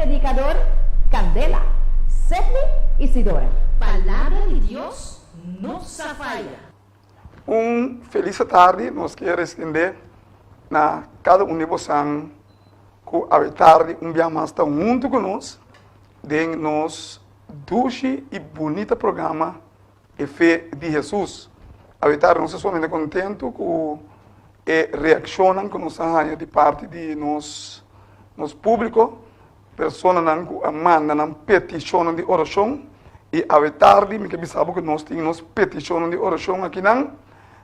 predikador Kandela, Sedney Isidora. Palabra di Dios no sa faya. Un felis atardi nos kier extende na cada un di bosan cu awe tardi un bia mas ta hunto cu nos den nos dushi y bunita programa E Fe di Hesus. Awe tardi nos ta sumamente contento cu e reaccionnan cu nos a haya di parti di nos nos publico, personanan cu a manda nan peticionnan di oracion y awe tardi mi ke bisa bo cu nos tin nos peticionnan di oracion akinan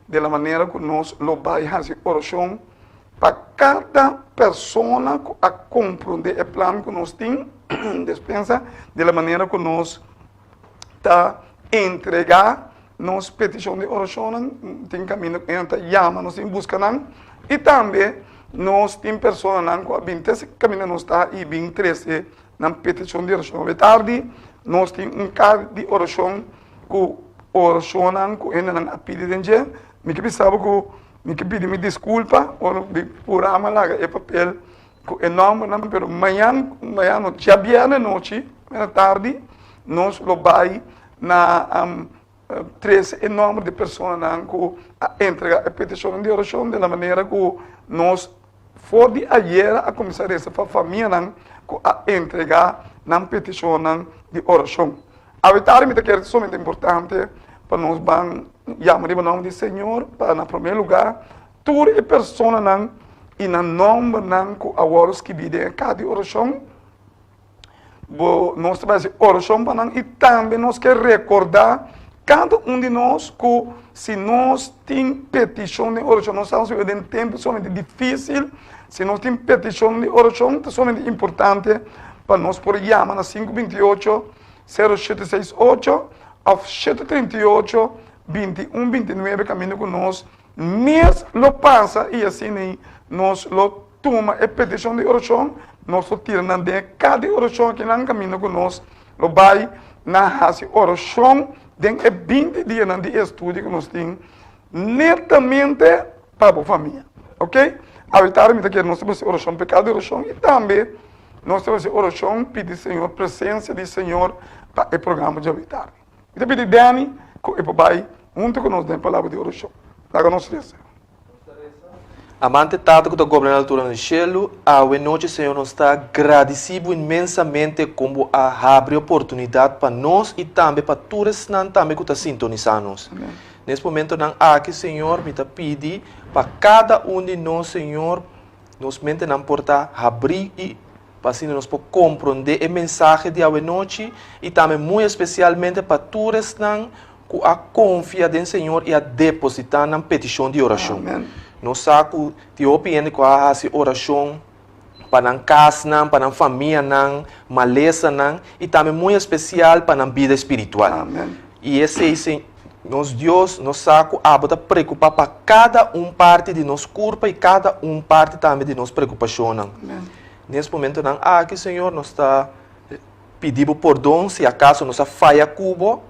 de la manera cu nos lo bay haci oracion pa cada persona cu a comprende e plan cu nos tin, despensa, de la manera cu nos ta entregá nos petishon di orashonnan, tin kaminda ku nan ta yama nos tin buska nan i tambe nos tin personanan ku a bin te kaminda nos ta i bin trese nan petishon di orashon. Awe tardi nos tin un kart di orashon ku orashonnan ku hendenan a pidi den dje. Mi ke bisa bo ku mi ke pidi mi diskulpa ora mi purá mi a laga e papel Ku e nòmbernan, pero mañan, mañan no, djabièrnè nochi, mera tardi, nos lo bai na trese e nòmber di personanan ku a entregá e petishonnan di orashon di la manera ku nos for di ayera a kuminsá resa pa famianan ku a entregá nan petishonnan di orashon. Awe tardi mi ta kere ta sumamente importante pa nos ban yama riba nòmber di Señor pa na promé lugá Tur e personanan i nan nòmbernan ku a wòrdu skibí den e kaha di orashon, bo nos ta bai hasi orashon pa nan i tambe nos ke rekordá kada un di nos ku si nos tin petishon den orashon, nos sa nos den tempu sumamente difísil, si nos tin petishon di orashon ta sumamente importante pa nos por yama na sinku 28 0768 òf 738 21 29 kaminda ku nos Mes lo pasa i asina nos lo tuma e petishon di orashon, nos lo tira nan den e kas di orashon akinan kaminda ku nos lo bai na hasi orashon den e 20 dianan di estudio ku nos tin netamente pa bo famia. Ok? Awe tardi mi ta kere nos ta hasi orashon pa e kas di orashon i tambe nos ta hasi orashon pidi Señor presensia di Señor pa e programa djawe tardi. Mi ta pidi Danny ku e por bai huntu ku nos den palabra di orashon. Laga nos resa. Amante Tata ku ta goblerná altura di shelu, awe nochi Señor nos ta gradisí bo inmensamente kon bo a habri oportunidat pa nos i tambe pa tur esnan tambe ku ta sintonisá nos. Nes momentonan aki Señor mi ta pidi pa kada un di nos Señor nos mentenan por ta habrí i pa asina nos por komprondé e mensahe di awenochi i tambe muy espesialmente pa tur esnan ku a konfia den Señor i a depositá nan petishon di orashon. Nos sa ku tin hopi hende ku a hasi orashon pa nan kasnan, pa nan famianan, malesanan i tambe muy espesial pa nan bida espiritual. I esei, nos Dios, nos sa ku abo ta preokupá pa kada un parti di nos kurpa i kada un parti tambe di nos preokupashonnan. Nes momentonan aki, Señor, nos ta pidi Bo pordon si akaso nos a faya ku Bo,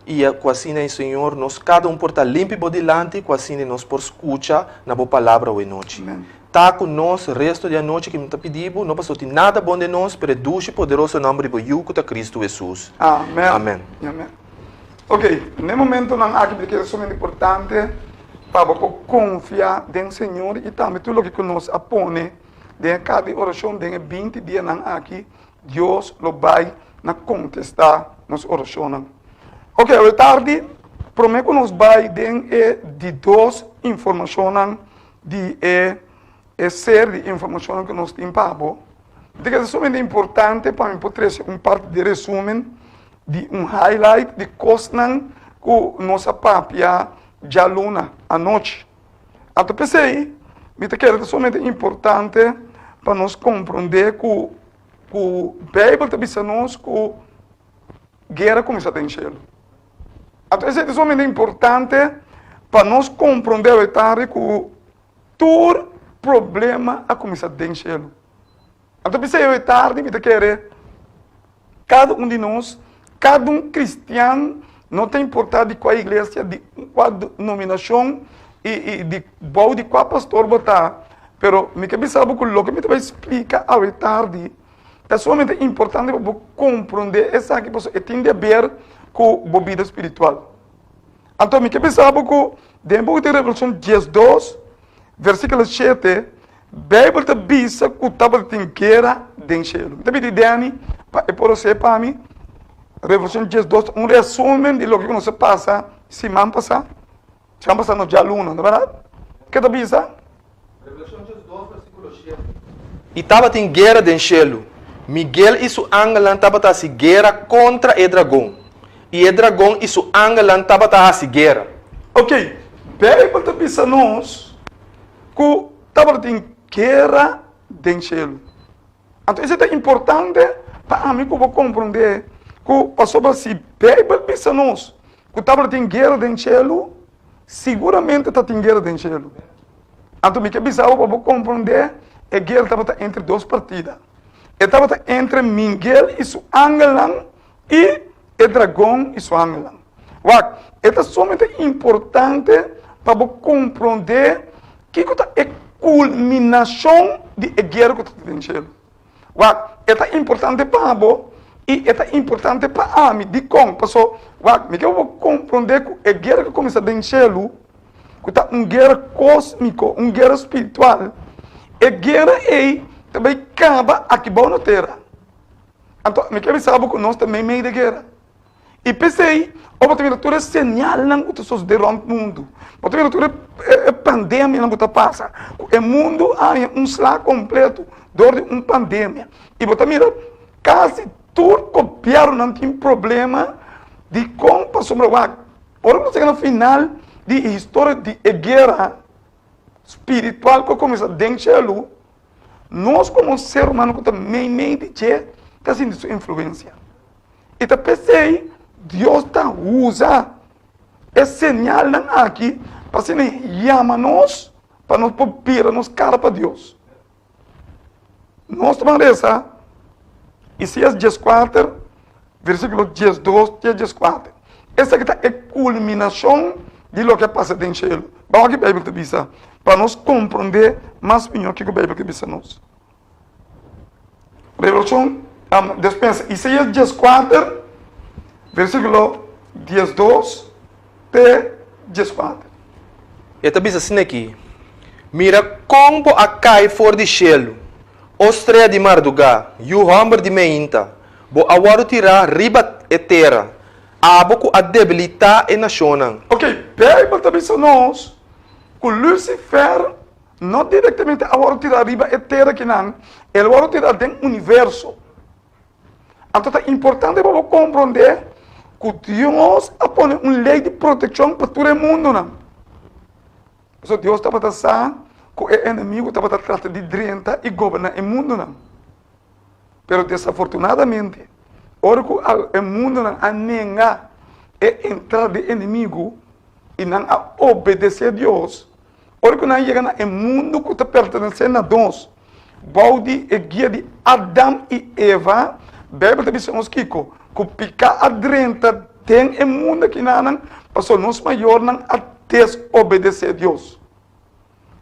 i ku asina, Señor, nos kada un por ta limpi Bo dilanti, ku asina nos por skucha na Bo palabra awe nochi. Ta ku nos resto di anochi ki mi ta pidi Bo, no pasobra tin nada bon den nos, pero e dushi poderoso nòmber di Bo Yu ku ta Kristu Hesus. Amen. Amen. Amen. Ok, n'e momentonan aki mi ta kere sumamente importante pa bo por konfia den Señor i tambe tur loke ku nos a pone Den e kart di orashon den e 20 dianan aki, Dios lo bai na kontestá nos orashonnan. Ok, awe tardi, promé ku nos bai den e di dos informashonnan di e e ser di informashonnan ku nos tin pa bo, mi ta kere sumamente importante pa mi por trese un parti di resumen di un highlight di kosnan ku nos a papia djaluna anochi. Anto p'esei mi ta kere ta sumamente importante pa nos komprondé ku ku Beibel ta bisa nos ku guera kuminsá den shelu. Anto esei ta sumamente importante pa nos komprondé awe tardi ku tur problema a kuminsá den shelu. Anto p'esei awe tardi mi ta kere Kada un di nos, kada un kristian, no ta importá di kua iglesia, di kua denominashon i i di bou di kua pastor bo ta, pero mi ke bisa bo ku loke mi ta bai splika awe tardi. Ta sumamente importante pa bo komprondé esaki pasobra e tin di aber ku bo bida spiritual. Anto mi ke bisa bo ku den buki di Revelashon diesdos versíkulo shete Beibel ta bisa ku tabatin guera den shelu. Mi ta pidi Danny pa e por hosé pa mi Revelashon diesdos ta un resumen di loke ku nos a pasa siman pasá. Siman pasá no djaluna, no bèrdat? Ke ta bisa? Revelashon diesdos versíkulo shete. I tabatin guera den shelu. Miguel i su angelnan tabata hasi guera kontra e dragon, i e dragon i su angelnan tabata hasi guera. Ok, Beibel ta bisa nos ku tabatin guera den shelu. Anto esei ta importante pa ami ku bo komprondé ku pasobra si Beibel bisa nos ku tabatin guera den shelu, siguramente ta tin guera den shelu. Anto mi ke bisa bo pa bo komprondé e guera tabata entre dos partida. E tabata entre Miguel i su angelnan i e dragon i su angelnan. Wak, e ta sumamente importante pa bo komprondé kiko ta e kulminashon di e guera ku ta den shelu. Wak, e ta importante pa bo i e ta importante pa ami. Dikon? Paso, wak, mi ke pa bo komprondé ku e guera ku kuminsá den shelu, ku ta un guera kósmiko, un guera spiritual, e guera ei ta bai kaba aki bou na tera. Anto, mi ke bisa bo ku nos ta meimei di e guera. I p'esei, ora bo ta mira tur e señalnan ku ta sosodé rònt mundu, bo ta mira tur e pandemianan ku ta pasa, ku e mundu a haña un sla kompleto dor di un pandemia. I bo ta mira kasi tur gobièrnunan tin problema dikon pasobra wak ora ku nos yega na final di e historia di e guera spiritual ku a kuminsá den shelu, nos komo ser humano ku ta meimei di dje ta sinti su influensia. I ta p'esei Dios ta usa e señalnan aki pa asina yama nos pa nos por bira nos kara pa Dios. Nos ta ban resa Isaías dieskuater, versíkulo diesdos te dieskuater. Esaki ta e kulminashon di loke a pasa den shelu. Ban wak ki Beibel ta bisa pa nos komprondé mas mihó kiko Beibel ke bisa nos. Revelashon, despensa, Isaías dieskuater, versíkulo diesdos te dieskuater. E ta bisa asina aki, Mira kon bo a kai for di shelu, o strea di mardugá, yu hòmber di meinta! Bo a wòrdu tirá riba e tera, abo ku a debilitá e nashonnan. Ok, Beibel ta bisa nos ku Lucifer No directamente a wòrdu tirá riba e tera kinan, el wòrdu tirá den universo. Anto ta importante pa bo komprondé ku Dios a pone un lei di protekshon pa tur e mundunan. Pasobra Dios tabata sa ku e enemigu tabata trata di drenta i goberná e mundunan. Pero desafortunadamente, ora ku e mundunan a nenga e entrada di enemigu i nan a obedesé Dios, Ora ku nan yega na e mundu ku ta pertenesé na nos, bou di e guia di Adam i Eva, Beibel ta bisa nos kiko? Ku piká a drenta den e mundu akinanan pasobra nos mayornan a desobedesé Dios.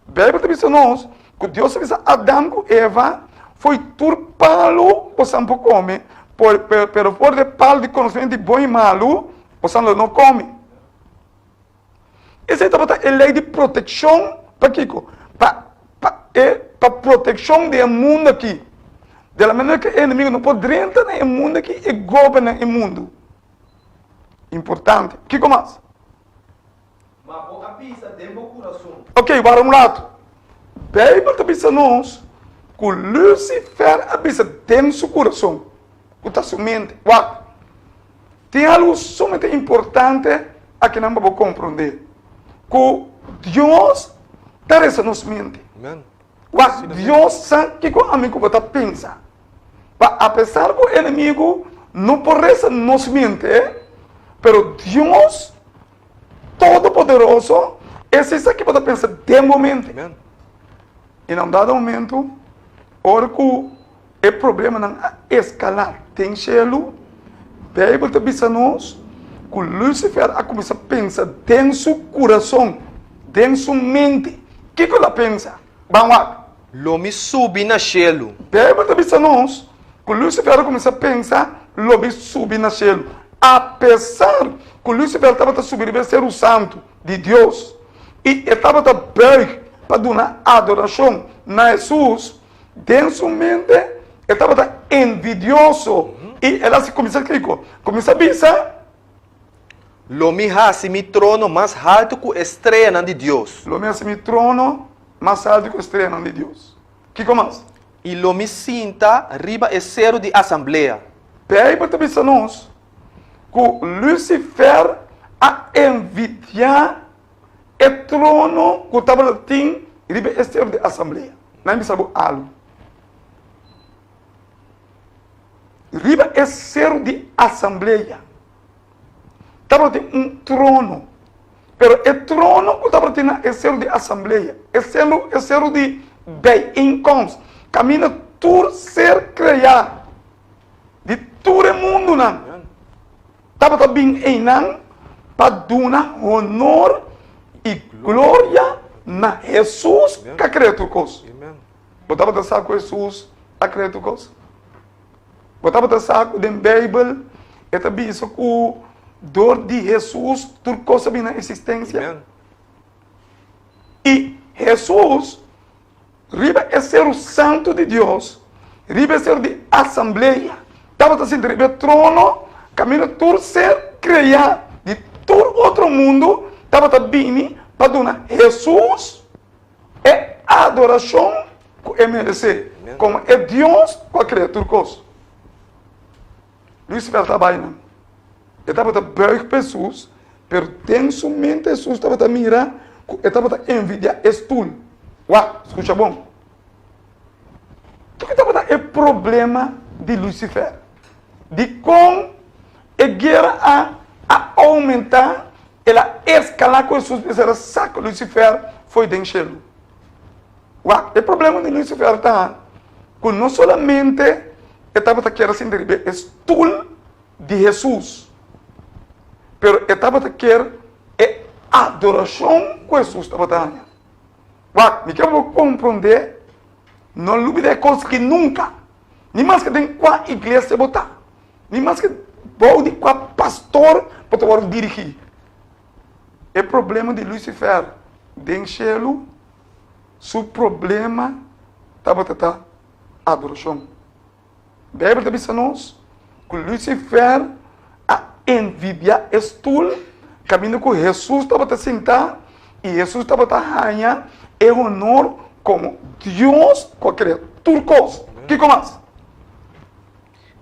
Beibel ta bisa nos ku Dios a bisa Adam ku Eva, Fo'i tur palu bosan por kome, pero for di e palu di konosementu di bon i malu bosan lo no kome. Esei tabata e lei di protekshon pa kiko? Pa pa e pa protekshon di e mundu aki. De la manera ku e enemigu no por drenta na e mundu aki i goberna e mundu. Importante. Kiko mas? Ma bo a bisa den bo kurason. Ok, wara un ratu. Beibel ta bisa nos ku Lucifer a bisa den su kurason, ku ta su mente. Wak. Tin algu sumamente importante akinan pa bo komprondé, ku Dios ta resa nos mente. Wak, Dios sa kiko ami ku bo ta pensa. Pa apesar ku enemigu no por resa nos mente, pero Dios Todopoderoso, e si sa kiko bo ta pensa den bo mente. I na un dado momento, ora ku E problemanan a eskalá den shelu. Beibel ta bisa nos ku Lucifer a kuminsá pensa den su kurason, den su mente. Kiko el a pensa? Ban wak. Lo mi subi na shelu. Beibel ta bisa nos. ku Lucifer a kuminsá pensa, Lo mi subi na shelu. Apesar ku Lucifer tabata subi riba e seru santu di Dios i e tabata buig pa duna adorashon na Hesus, den su mente e tabata envidioso i el a kuminsá kiko? Kuminsá bisa. Lo mi hasi mi trono mas haltu ku e streanan di Dios. Lo mi hasi mi trono mas haltu ku e streanan di Dios. Kiko mas? I lo mi sinta riba e seru di asamblea. Beibel ta bisa nos ku Lucifer a envidiá e trono ku tabata tin riba e seru di asamblea. Nan bisa bo alu. Riba e seru di asamblea tabatin un trono, pero e trono ku tabatin na e seru di asamblea, e seru, e seru di bijeenkomst, kaminda tur ser kreá di tur e mundunan tabata bin einan pa duna honor i gloria na Hesus ku a krea tur kos. Bo tabata sa ku Hesus a krea tur kos? Bo tabata sa ku den Beibel e ta bisa ku dor di Hesus tur kos a bini na eksistensia? I Hesus riba e seru santu di Dios, riba e seru di asamblea, tabata sinta riba e trono kaminda tur ser kreá di tur otro mundu tabata bini pa duna Hesus E adorashon ku e meresé komo e Dios ku a krea tur kos. Lucifer ta bai nan. E tabata buig pa Hesus, pero den su mente Hesus tabata mira ku e tabata envidiá e stul. Wak, skucha bon. Kiko tabata e problema di Lucifer? Dikon e guera a a oumentá El a eskalá ku Hesus mester a saka Lucifer fo'i den shelu. Wak, e problema di Lucifer ta ku no solamente e tabata kier a sinta riba e stul di Hesus, pero e tabata kier e adorashon ku Hesus tabata haña. Wak, mi kier pa bo komprondé, no lubidá e kos aki nunka, ni maske den kua iglesia bo ta. Ni maske bou di kua pastor bo ta wòrdu dirigí. E problema di Lucifer den shelu, su problema tabata ta adorashon. Beibel ta bisa nos ku Lucifer a envidiá e stul kaminda ku Hesus tabata sintá i Hesus tabata haña e honor komo Dios ku a krea tur kos. Kiko mas?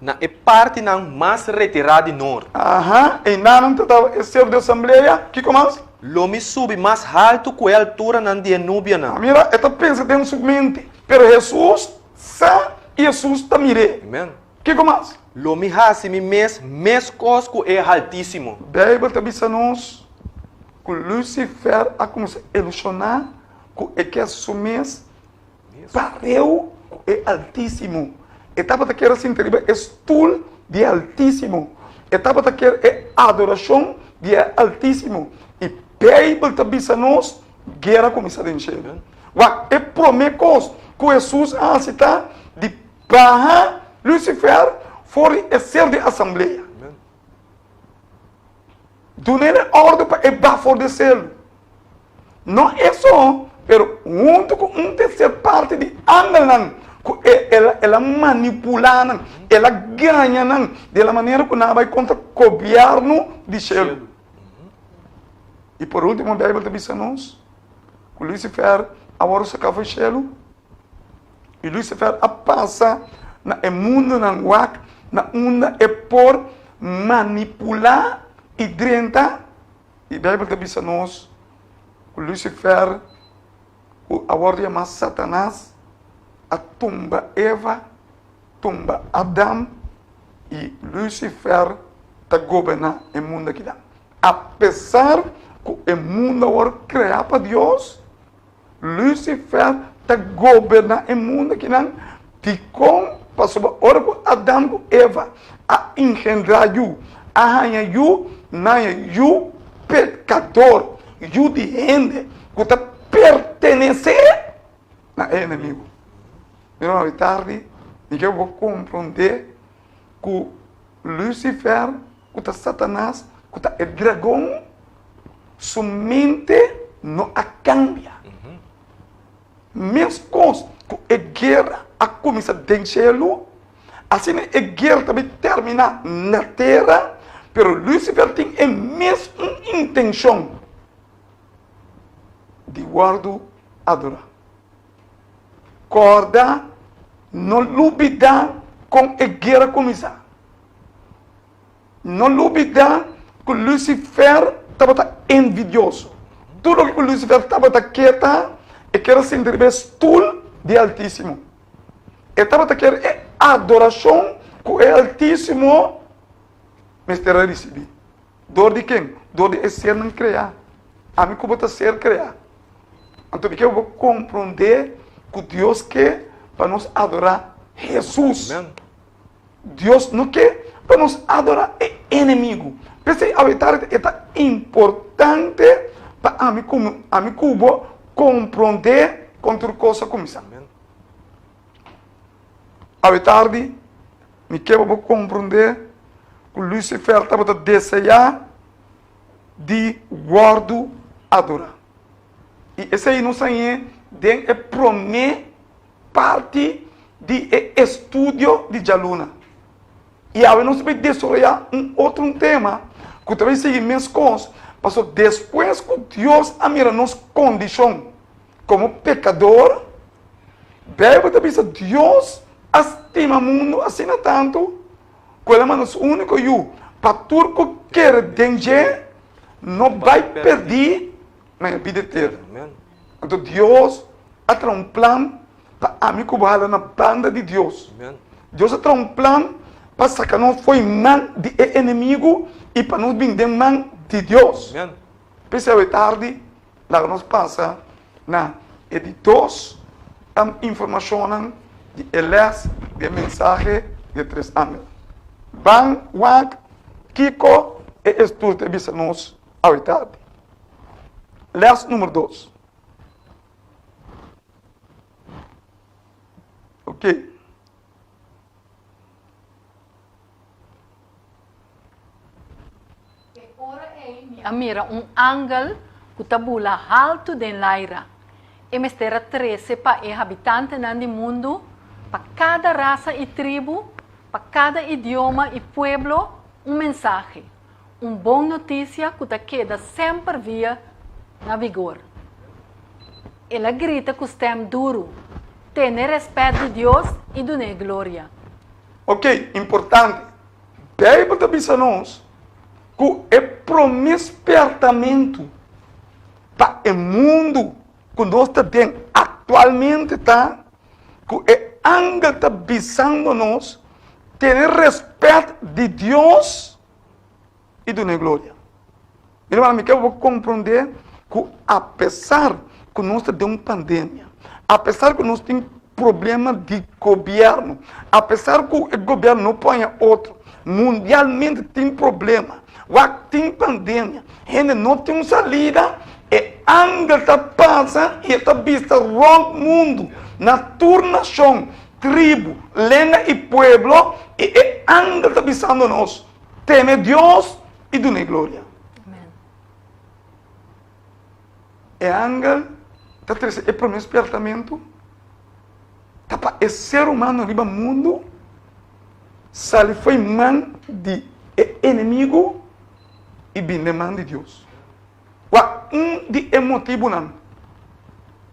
Na e partinan mas retirá di nort. Aha, einan ta ta e seru di asamblea. Kiko mas? Lo mi subi mas haltu ku e alturanan di e nubianan. Mira, e ta pensa den su mente, pero Hesus sa i Hesus ta mir'é. Amen. Kiko mas? Lo mi hasi mi mes meskos ku e Haltísimo. Beibel ta bisa nos ku Lucifer a kuminsá ilushoná ku e ke su mes Pareu ku e Altísimo. E tabata kier a sinta riba e stul di e Altísimo. E tabata kier e adorashon di e Altísimo. I Beibel ta bisa nos, guera a kuminsá den shelu. Wak, e promé kos ku Hesus a hasi ta di baha Lucifer for di e ser di asamblea. Dun'el e òrdu pa e ba for di e selu. No e so, pero huntu ku un terser parti di angelnan ku e el a manipulá nan, el a gaña nan di la manera ku nan a bai kontra gobièrnu di shelu. I por último Beibel ta bisa nos ku Lucifer a wòrdu saká for shelu i Lucifer a pasa na e mundunan wak na unda e por manipulá i drenta. E Bijbel ta bisa nos ku Lucifer, ku a wòrdu yamá Satanas, a tumba Eva, tumba Adam, i Lucifer ta goberná e mundu akinan. Apesar ku e mundu a wòrdu kreá pa Dios, Lucifer ta goberná e mundu akinan. Dikon? Pasobra ora ku Adam ku Eva a engendrá yu, a haña yu, nan haña yu pekador, yu di hende ku ta pertenesé na e enemigu. Mira awe tardi. Mi ke bo komprondé ku Lucifer, ku ta Satanas, ku ta e dragon, su mente no a kambia. Meskos ku e guera a kuminsá den shelu, asina e guera ta bai terminá na tera, pero Lucifer tin e mesun intenshon di wòrdu adorá. Kòrda, no lubidá kon e guera kuminsá. No lubidá ku Lucifer tabata envidioso. Tur loke ku Lucifer tabata ke ta, e kier a sinti riba e stul di e Altísimo. E tabata kier e adorashon ku e Altísimo mester a risibí. Dor di ken? Dor di e sernan kreá. Ami ku bo ta ser kreá. Anto mi ke bo komprondé ku Dios ke pa nos adorá Hesus. Dios no ke pa nos adorá e enemigu. P'esei awe tardi e ta importante pa ami ku ami ku bo komprondé kon tur kos a kuminsá. Awe tardi mi ke pa bo komprondé ku Lucifer tabata deseá di wòrdu adorá. I esei nos hañ'é den e promé parti di e estudio di djaluna. I awe nos ta bai desaroyá un otro un tema ku ta bai sigui meskos, pasobra despues ku Dios a mira nos kondishon komo pekador, Beibel ta bisa Dios a stima mundu asina tantu ku el a manda su úniko Yu pa tur ku kere den dje no bai pèrdí ma e bida eterno. Anto Dios a traha un plan pa ami ku bo hala na banda di Dios. Dios a traha un plan pa saka nos fo'i man di e enemigu i pa nos bin den man di Dios. P'esei awe tardi laga nos pasa na e di dos informashonnan di e lès di e mensahe di e tres angelnan. Ban wak kiko e estudio ta bisa nos awe tardi. Les numero dos. Ok. E ora ei mi a mira un angel ku ta bula haltu den laira. E mester a trese pa e habitantenan di mundu, pa kada rasa i tribu, pa kada idioma i pueblo, un mensahe. Un bon notisia ku ta keda semper via na vigor. El a grita ku stèm duru, Tene rèspèt di Dios i dun'é gloria. Ok, importante. Beibel ta bisa nos ku e promé spièrtamentu pa e mundu ku nos ta den aktualmente ta ku e angel ta bisando nos tene rèspèt di Dios i dun'é gloria. Mi rumannan, mi ke bo komprondé ku apesar ku nos ta den un pandemia, apesar ku nos tin problema di gobièrnu, apesar ku e gobièrnu no por haña otro, mundialmente tin problema, wak tin pandemia, hende no tin un salida, e angel ta pasa i e ta bista rònt mundu, na tur nashon, tribu, lenga i pueblo, i e angel ta bisando nos, Teme Dios i dun'é gloria. E angel ta trese e promé spièrtamentu ta pa e ser humano riba mundu sali fo'i man di e enemigu i bin den man di Dios. Wak, un di e motibunan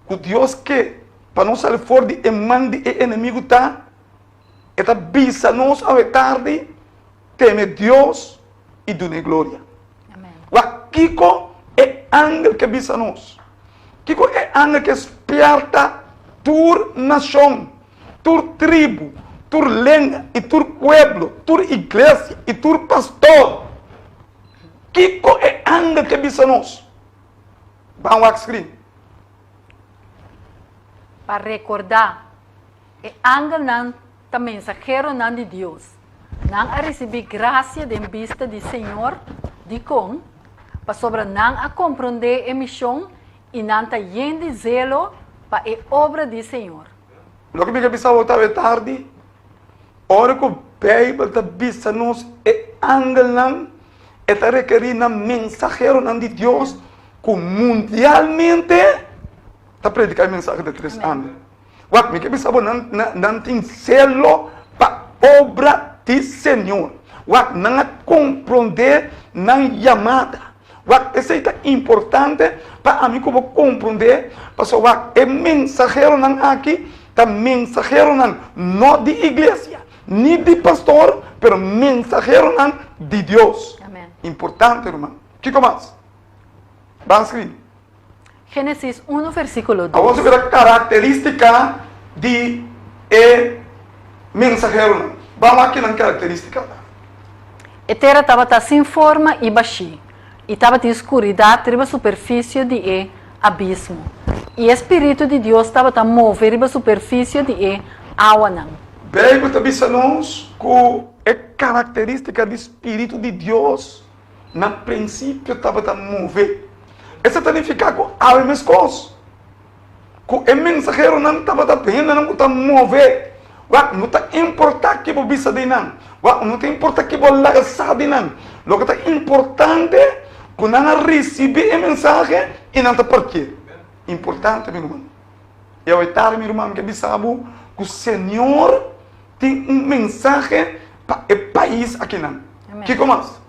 ku Dios ke pa nos sali for di e man di e enemigu ta E ta bisa nos awe tardi, teme Dios i dun'é gloria. Wak kiko e angel ke bisa nos. Kiko e angel ke spièrta tur nashon, tur tribu, tur lenga i tur pueblo, tur iglesia i tur pastor. Kiko e angel ke bisa nos? Ban wak screen. Pa rekordá E angelnan ta mensaheronan di Dios. Nan a risibí grasia den bista di Señor. Dikon? Pasobra nan a komprondé e mishon i nan ta yen di zelo pa e obra di Señor. Loke mi ke bisa bo ta awe tardi. Ora ku Beibel ta bisa nos e angelnan, e ta rekerí na mensaheronan di Dios ku mundialmente ta prediká e mensahe di tres angel. Wak, mi ke bisa bo nan, nan tin selo pa obra di Señor. Wak, nan a komprondé nan yamada. Wak, esei ta importante pa ami ku bo komprondé, pasobra wak, e mensaheronan aki ta mensaheronan no di iglesia, ni di pastor, pero mensaheronan di Dios. Amen. Importante, ruman. Kiko mas? Ban skri. Génesis unu versíkulo Awor dos. su bira karakterístika di e mensaheronan. Ban wak kinan karakterístika ta. E tera tabata sin forma i bashí, i tabatin skuridat riba superfisio di e abismo, i e Spiritu di Dios tabata move riba superfisio di e awanan. Beibel ta bisa nos ku e karakterístika di Spiritu di Dios na prinsipio tabata move. Esei ta nifiká ku awe meskos ku e mensaheronan tabata hendenan ku ta move. Wak, no ta importá ke bo bisa di nan. Wak, no ta importá ke bo laga sa di nan. Loke ta importante ku nan a risibí e mensahe i nan ta partié. Importante, mi ruman. I awe tardi, mi ruman, mi ke bisa bo ku Señor tin un mensahe pa e pais akinan. Kiko mas?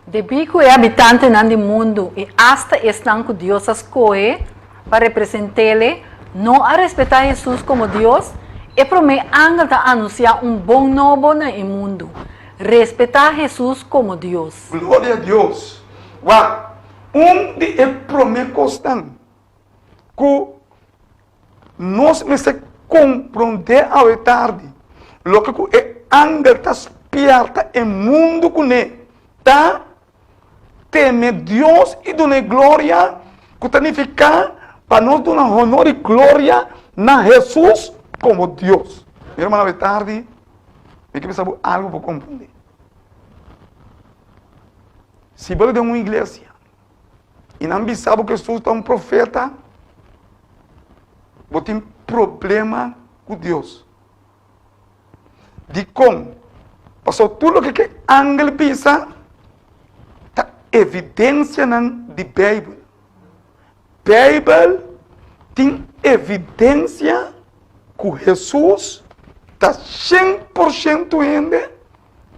Debí ku e habitantenan di mundu i asta esnan ku Dios a skohe pa represent'Ele no a respetá Hesus komo Dios, e promé angel ta anunsiá un bon nobo na e mundu, respetá Hesus komo Dios. Gloria Dios! Wak, un di e promé kosnan ku Nos mester komprondé awe tardi loke ku e angel ta spièrta e mundu kuné, ta teme Dios i dun'é gloria, ku ta nifiká pa nos duna honor i gloria na Hesus komo Dios. Mi hermano, awe tardi mi ke bisa bo algu pa komprondé. Si bo ta den un iglesia i nan bisa bo ku Hesus ta un profeta, bo tin problema ku Dios. Dikon? Pasobra tur loke ku e angel bisa ta evidensianan di Beibel. Beibel tin evidensia ku Hesus ta 100% hende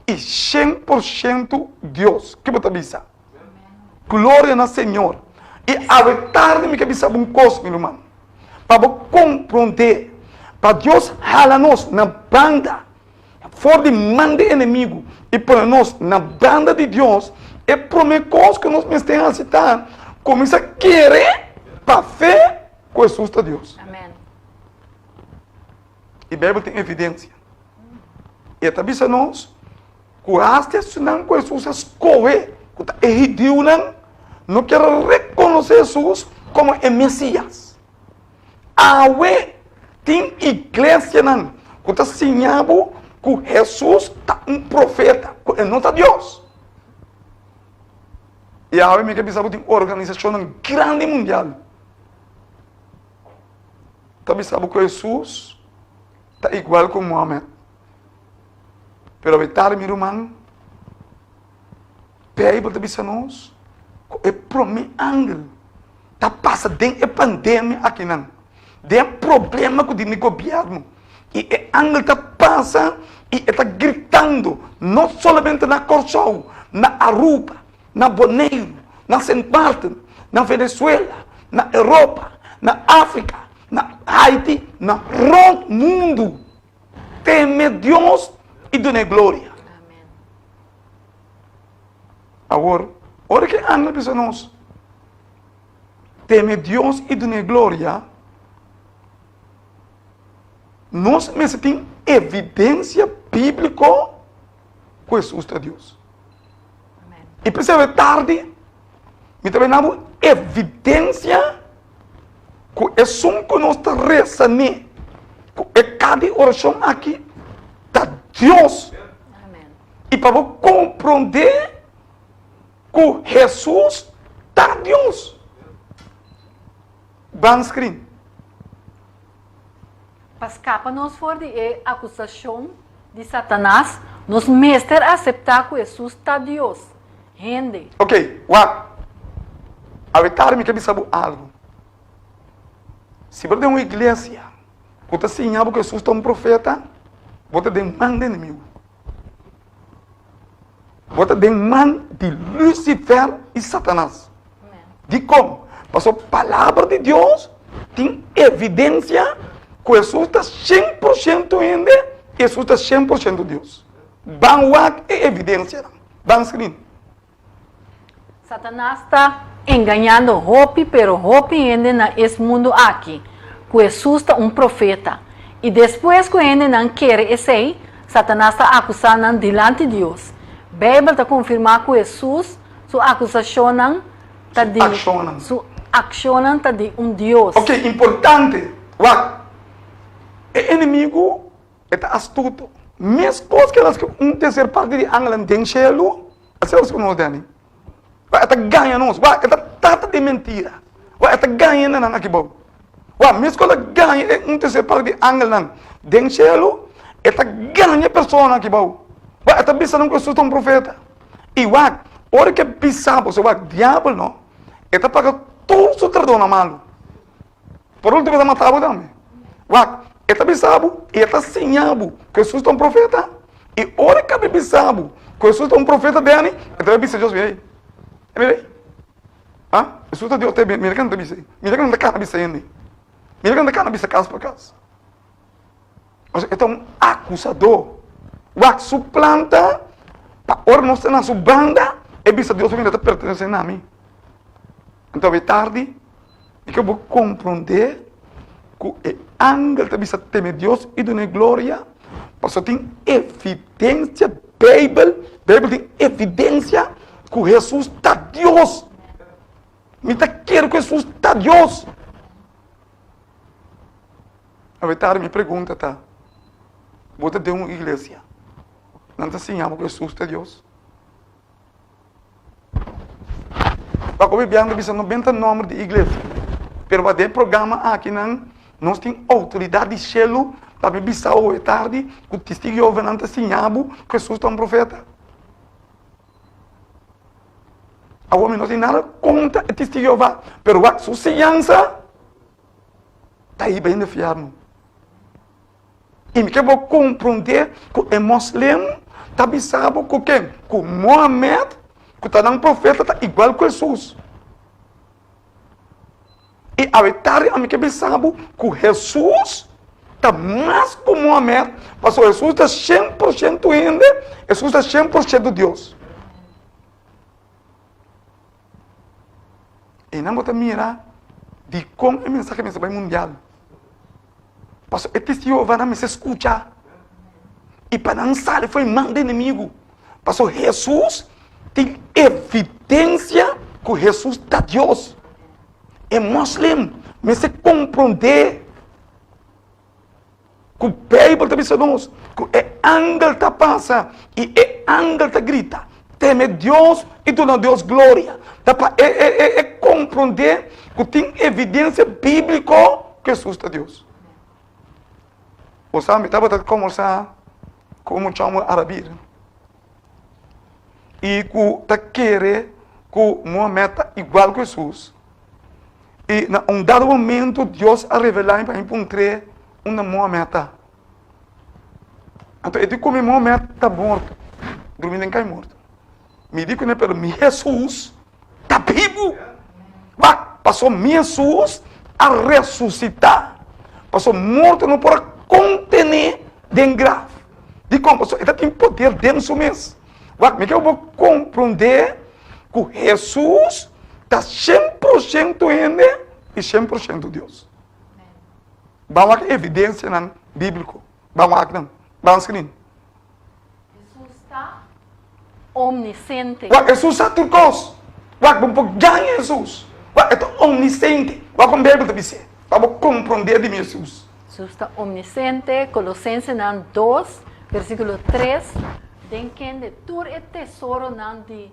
i 100% Dios. Ke bo ta bisa? Gloria na Señor. I awe tardi mi ke bisa bo un kos, mi ruman. Pa bo komprondé, pa Dios hala nos na banda for di man di enemigu i pone nos na banda di Dios, e promé kos ku nos mester hasi ta kuminsá kere pa fe ku Hesus ta Dios. Amen. I Beibel tin evidensia. E ta bisa nos Ku hasta esunnan ku Hesus a skohe, ku ta e hudiunan, no kier a rekonosé Hesus komo e Mesias. Awe tin iglesianan ku ta siña bo ku Hesus ta un profeta, ku e no ta Dios. I awe mi ke bisa bo tin organisashonnan grandi mundial ta bisa bo ku Hesus ta igual ku Mohamed. Pero awe mi ruman, Beibel ta bisa nos ku e promé angel ta pasa den e pandemia akinan, den e problema ku tin di gobièrnu. I e angel ta pasa i e ta gritando, no solamente na Kòrsou, na Aruba, na Boneiru, na Sint Maarten, na Venezuela, na Europa, na Afrika, na Haiti, na rònt mundu. Teme Dios i dun'é gloria. Awor, ora ku e angel bisa nos, Teme Dios i dun'é gloria, nos mester tin evidensia bíbliko ku Hesus ta Dios. I p'esei awe tardi mi ta bini bo evidensia ku esun ku nos ta resa n'e, ku e ka di orashon aki ta Dios. I pa bo komprondé ku Hesus ta Dios. Ban screen. Pa skapa nos for di e akusashon di Satanas, nos mester aseptá ku Hesus ta Dios, hende. Ok, wak. Awe tardi mi ke bisa bo algu. Si bo ta den un iglesia ku ta siña bo ku Hesus ta un profeta, bo ta den man di enemigu. Bo ta den man di Lucifer i Satanas. Dikon? Pasobra Palabra di Dios tin evidensia ku Hesus ta shen por shento hende i Hesus ta shen por shento Dios. Ban wak e evidensianan. Ban skrin. Satanas ta engañando hopi pero hopi hende na es mundu aki ku Hesus ta un profeta i despues ku hendenan kere esei Satanas ta akusá nan dilanti Dios. Beibel ta konfirmá ku Hesus su akusashonnan ta di su akshonnan ta di un Dios. Ok, importante, wak, e enemigu E ta astuto. Meskos ku el a skibi un terser parti di angelnan den shelu, asina nos ku nos Danny. Wak, e ta gaña nos. Wak, e ta tata di mentira. Wak, e ta gaña hendenan aki bou. Wak, meskos el a gaña e un terser parti di angelnan den shelu, e ta gaña e personanan aki bou. Wak, e ta bisa nan ku Hesus ta un profeta. I wak, ora ku e bisa bo, wak, diabel no, e ta paga tur su trabounan malu. Por ultimo e ta mata bo tambe. Wak, e ta bisa bo i e ta siña bo ku Hesus ta un profeta. I ora e kaba bisa bo ku Hesus ta un profeta Danny, e ta bai bisa Dios, mira ei, mira ei. Ha? Hesus ta Dios te, mira ke nan ta bisa ei. Mira ke nan ta kana bisa hende. Mira ke nan ta kana bisa kas pa kas. Pasobra e ta un akusadó. Wak, su plan ta pa ora nos ta na su banda, e bisa Dios, mira, ta pertenesé na mi. Anto awe tardi, mi ke bo komprondé ku e angel ta bisa teme Dios i dun'é gloria, pasobra tin evidensia, Beibel, Beibel tin evidensia ku Hesus ta Dios. Mi ta kere ku Hesus ta Dios. Awe tardi mi pregunta ta, bo ta den un iglesia, nan ta siña bo ku Hesus ta Dios? Paco Bibian ta bisa no benta nomber di iglesia, pero pa den programa aki nan nos tin autoridad di shelu pa mi bisa awe tardi ku Testigo Jehovah nan ta siña bo ku Hesus ta un profeta. Awor mi no tin nada kontra e Testigo Jehovah, pero wak su siñansa ta hiba hende fièrnu. I mi ke bo komprondé ku e moslim ta bisa bo ku ken? Ku Mohamed, ku ta nan profeta, ta igual ku Hesus. I awe tardi ami ke bisa bo ku Hesus ta mas ku Mohamed, pasobra Hesus ta shen por shento hende, Hesus ta shen por shento Dios. Einan bo ta mira dikon e mensahe mester bai mundial. Pasobra e testigo Jehová nan mester skucha i pa nan sali for e man di enemigu. Pasobra Hesus tin evidensia ku Hesus ta Dios. E moslim mester komprondé. Ku Beibel ta bisa nos ku e angel ta pasa i e angel ta grita, Teme Dios i duna Dios gloria. Ta pa e e e e komprondé ku tin evidensia bíbliko ku Hesus ta Dios. Bo sa, mi tabata kombersá ku un mucha hòmber arabir i ku ta kere ku Mohamed ta igual ku Hesus. I na un dado momento Dios a revelá mi pa mi puntr'é unda Mohamed ta. Anto e di ku mi Mohamed ta morto, drumi den kai morto. Mi di kuné, pero mi Hesus ta bibu. Wak, paso mi Hesus a resusitá. Paso morto no por a kontené den graf. Dikon? Paso e ta tin poder den su mes. Wak, mi ke bo komprondé ku Hesus ta 100% hende i 100% Dios. Ban wak evidensianan bíbliko. Ban wak nan. Ban skrin. Hesus ta omnisente. Wak, Hesus sa tur kos. Wak, bo por gaña Hesus. Wak, e ta omnisente. Wak kon Beibel ta bis'é, pa bo komprondé di mi Hesus. Hesus ta omnisente, Kolosensenan dos, versíkulo tres, Den kende tur e tesoronan di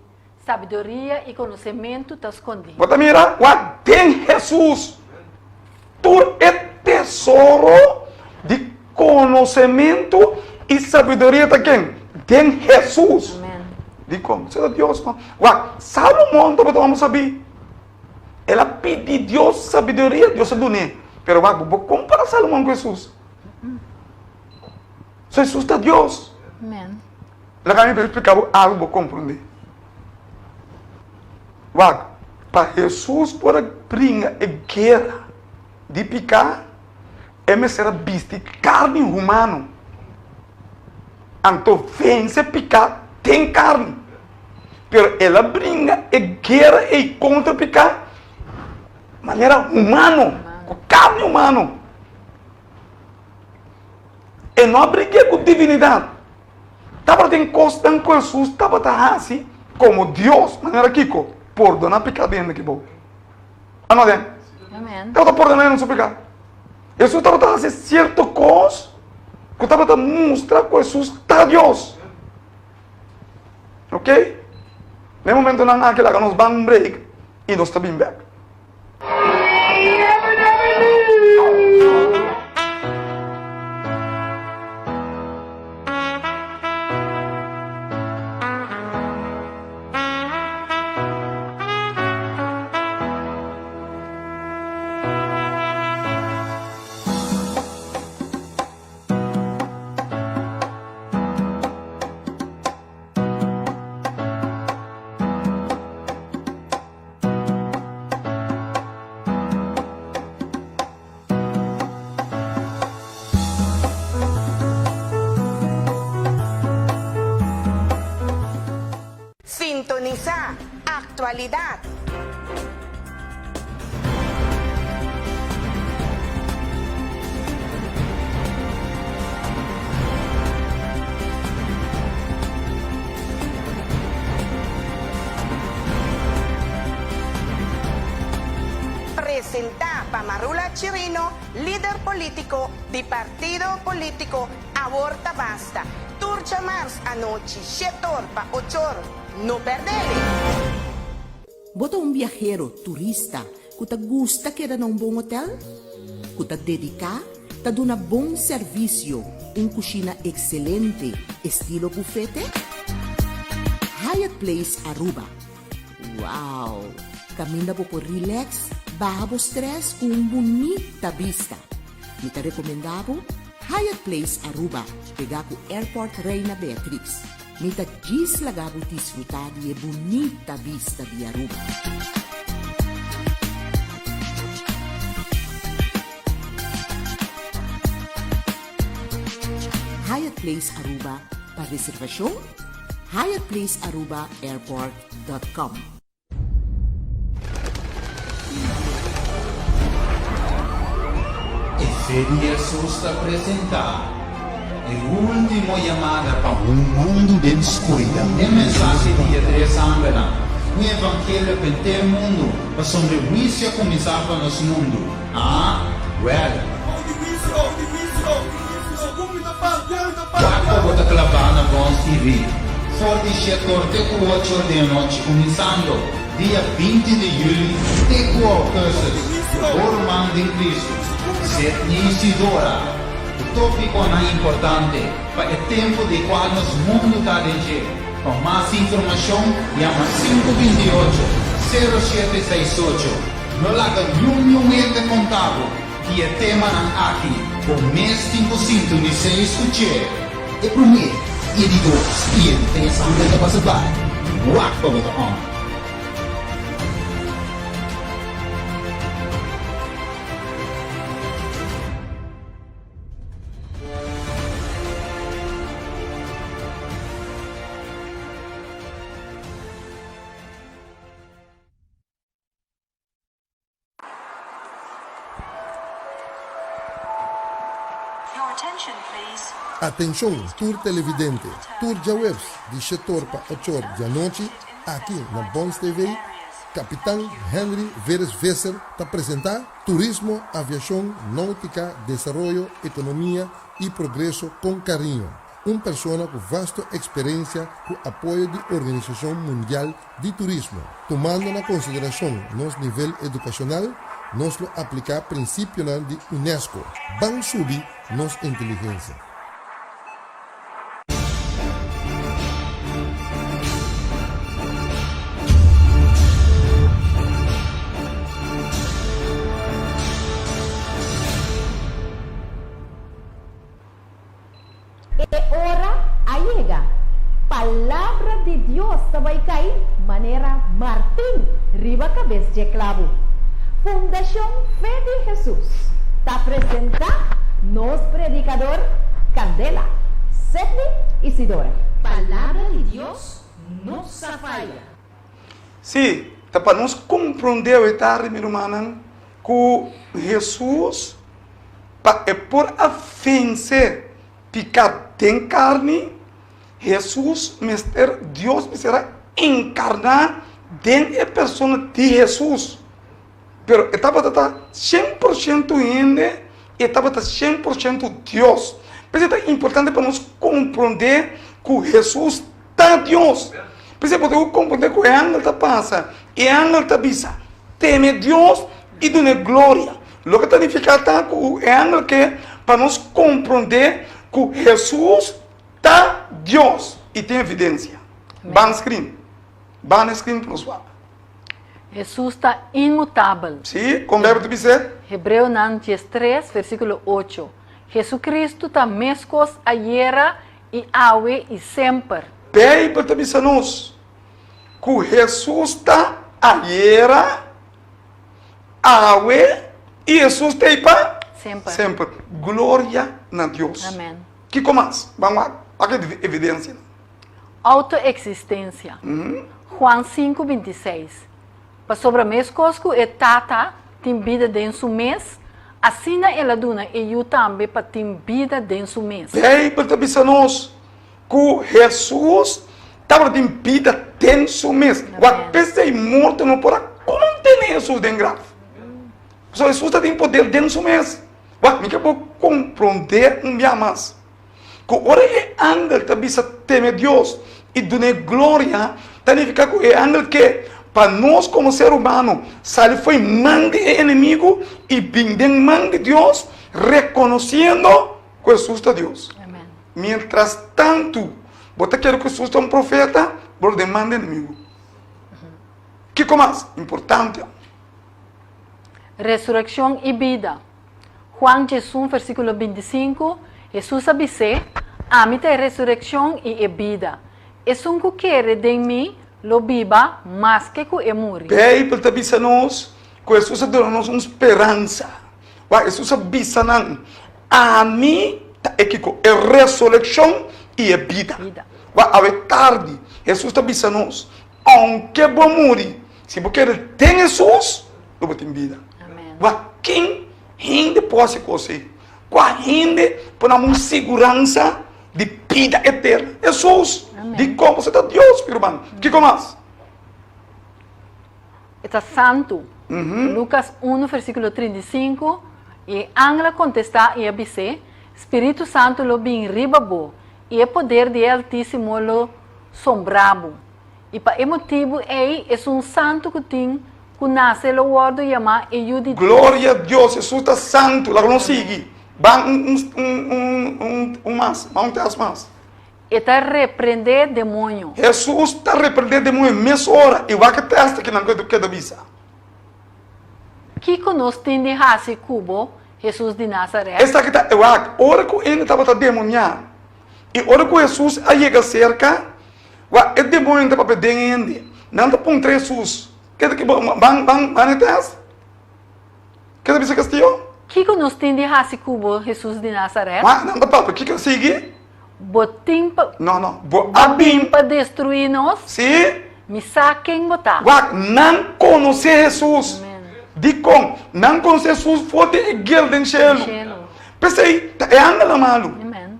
sabiduria i konosementu ta skondí. Bo ta mira? Wak, den Hesus tur e tesoro. di konosementu i sabiduria ta ken? Den Hesus. Dikon? Sino Dios no. Wak, Salomon tabata un hòmber sabí. El a pidi Dios sabiduria, Dios a dun'é. Pero wak, bo por kompará Salomon ku Hesus? So Hesus ta Dios. Laga mi splika bo algu bo komprondé. Wak, pa Hesus por a bringa e guera di piká, e mester a bisti karni humano. Anto vense piká den karni. Pero el a bringa e guera ei kontra piká manera humano, ku karni humano. E no a bring'é ku divinidat. Tabatin kosnan ku Hesus tabata hasi komo Dios, manera kiko? Pordoná piká di hende ki bo. Ano den? Tabata pordoná hende su piká. Hesus tabata hasi sierto kos ku tabata mustra ku Hesus ta Dios. Ok? Na e momentonan aki laga nos ban un break i nos ta bin bèk. Sintonisá Aktualidat. Presentá pa Marula Chirino, lider polítiko di partido polítiko Awor Ta Basta, tur djamars anochi shetor pa ochor. No pèrdele! Bo ta un biahero, turista, ku ta gusta keda na un bon hotel? Ku ta dediká ta duna bon servisio, un kushina ekselente, estilo bufete? Hyatt Place Aruba. Wow! Kaminda bo por relax, baha bo stress ku un bunita bista. Mi ta rekomendá bo Hyatt Place Aruba, pegá ku Airport Reina Beatrix. Mi ta djis laga bo disfrutá di e bunita bista di Aruba. Hyatt Place Aruba pa reservashon, hyattplacearubaairport.com. E fe di Hesus ta presentá e último yamada pa un mundu den skuridat. E mensahe di e tres angelnan, un evangelio pa henter mundu, pasobra e huisio a kuminsá pa nos mundu. Ah, wèl. Wak pa bo ta klabá na Bons TV for di shetor te ku ocho or di anochi kuminsando dia 20 di juli te ku augustus ku bo ruman den Kristu, Sidney Isidora, ku tópikonan importante pa e tempu di kual nos mundu ta den dje. Pa mas informashon yama 528, 0768. No laga niun niun hende konta bo. Di e temanan aki, bo mes tin ku sintonisá i skuch'é. E promé, i e di dos, i e di tres angel ta pasa bai. Wak pa bo ta on. Atenshon tur televidente, tur djaweps di shetor pa ochor djanochi aki na Bons TV, Kapitan Henry Veres Visser ta presenta Turismo, Aviashon, Nautika, Desaroyo, Ekonomia i Progreso kon Kariño. Un persona ku vasto eksperensia ku apoyo di Organisashon Mundial di Turismo, tumando na konsiderashon nos nivel edukashonal. Nos lo apliká prinsipionan di UNESCO. Ban subi nos inteligensia. E ora a yega. Palabra di Dios ta bai kai manera martin riba kabes dje klabu. Fundashon Fe di Hesus ta presentá nos predikador Candela, Sedney Isidora. Palabra di Dios no sa faya. Sí, ta pa nos komprondé awe tardi, mi rumannan, ku Hesus pa e por a vense piká den karni, Hesus mester, Dios mester a enkarná den e persona di Hesus. Pero e tabata ta 100% hende i e tabata 100% Dios. P'esei ta importante pa nos komprondé ku Hesus ta Dios. P'esei bo tin ku komprondé ku e angel ta pasa, e angel ta bisa, Teme Dios i dun'é gloria. Loke ta nifiká ta ku e angel ke pa nos komprondé ku Hesus ta Dios i tin evidensia. Ban screen. Ban e screen pa nos wak. Hesus ta inmutabel. Sí, kon Bijbel ta bis'é? Hebreonan 13, versíkulo 8, Hesukristu ta meskos ayera i awe i semper. Bijbel ta bisa nos ku Hesus ta ayera, awe i Hesus ta ei pa Semper. semper. Gloria na Dios. Amen. Kiko mas? Ban wak. Wak e evidensianan. Autoeksistensia. Juan sinku binti i seis, Pasobra meskos ku e Tata tin bida den su mes, asina el a duna e Yu tambe pa tin bida den su mes. Beibel ta bisa nos ku Hesus tabatin bida den su mes. Wak p'esei morto no por a kontené Hesus den graf. Pasobra Hesus tabatin poder den su mes. Wak, mi ke bo komprondé un bia mas. Ku ora e angel ta bisa teme Dios i dun'é gloria, ta nifiká ku e angel ke pa nos komo ser humano sali fo'i man di e enemigu i bin den man di Dios, rekonosiendo ku Hesus ta Dios. Mientras tantu bo ta kere ku Hesus ta un profeta, bo lo den man di enemigu. Kiko mas importante? Resurekshon i bida. Juan 11, versíkulo 25, Hesus a bis'é, Ami ta e resurekshon i e bida. Esun ku kere den mi lo biba maske ku e muri. Beibel ta bisa nos ku Hesus a duna nos un speransa. Wak, Hesus a bisa nan, Ami ta e kiko? E resurekshon i e bida. Wak, awe tardi Hesus ta bisa nos, Ounke bo muri, si bo kere den Hesus, lo bo tin bida. Wak, ken hende por hasi kos ei? Kua hende por dam un siguransa di bida eterno? Hesus! Dikon? Pasobra ta Dios, mi ruman. Kiko mas? E ta santu. Lukas unu versíkulo 35, I e angel a kontestá i a bis'é, Spiritu Santu lo bin riba bo, i e poder di e Altísimo lo sombrá bo. I pa e motibu ei esun santu ku tin ku nase lo wòrdu yamá e Yu di Dios. Gloria a Dios, Hesus ta santu. Laga nos sigui. Ban un un un un un mas, ban un tèst mas. E ta reprendé demoño. Hesus ta reprendé demoño mesora i wak e tèst ki nan keda bisa. Kiko nos tin di hasi ku bo, Hesus di Nazaret? Esaki ta e wak, ora ku hende tabata demoniá i ora ku Hesus a yega serka, Wak, e demoñonan ta papia den hende. Nan ta puntra Hesus, Ke ta ki bo, ban, ban, ban e tèst? Ke ta bisa Castillo? Kiko nos tin di hasi ku bo, Hesus di Nazaret? Wak, nan ta papia, kiko sigui? Bo tin pa. No, no, bo a bin. Pa destruí nos? Sí. Mi sa ken bo ta. Wak, nan konosé Hesus. Amen. Dikon? Nan konosé Hesus for di e gel den shelu. Shelu. P'esei, ta e angelnan malu. Amen.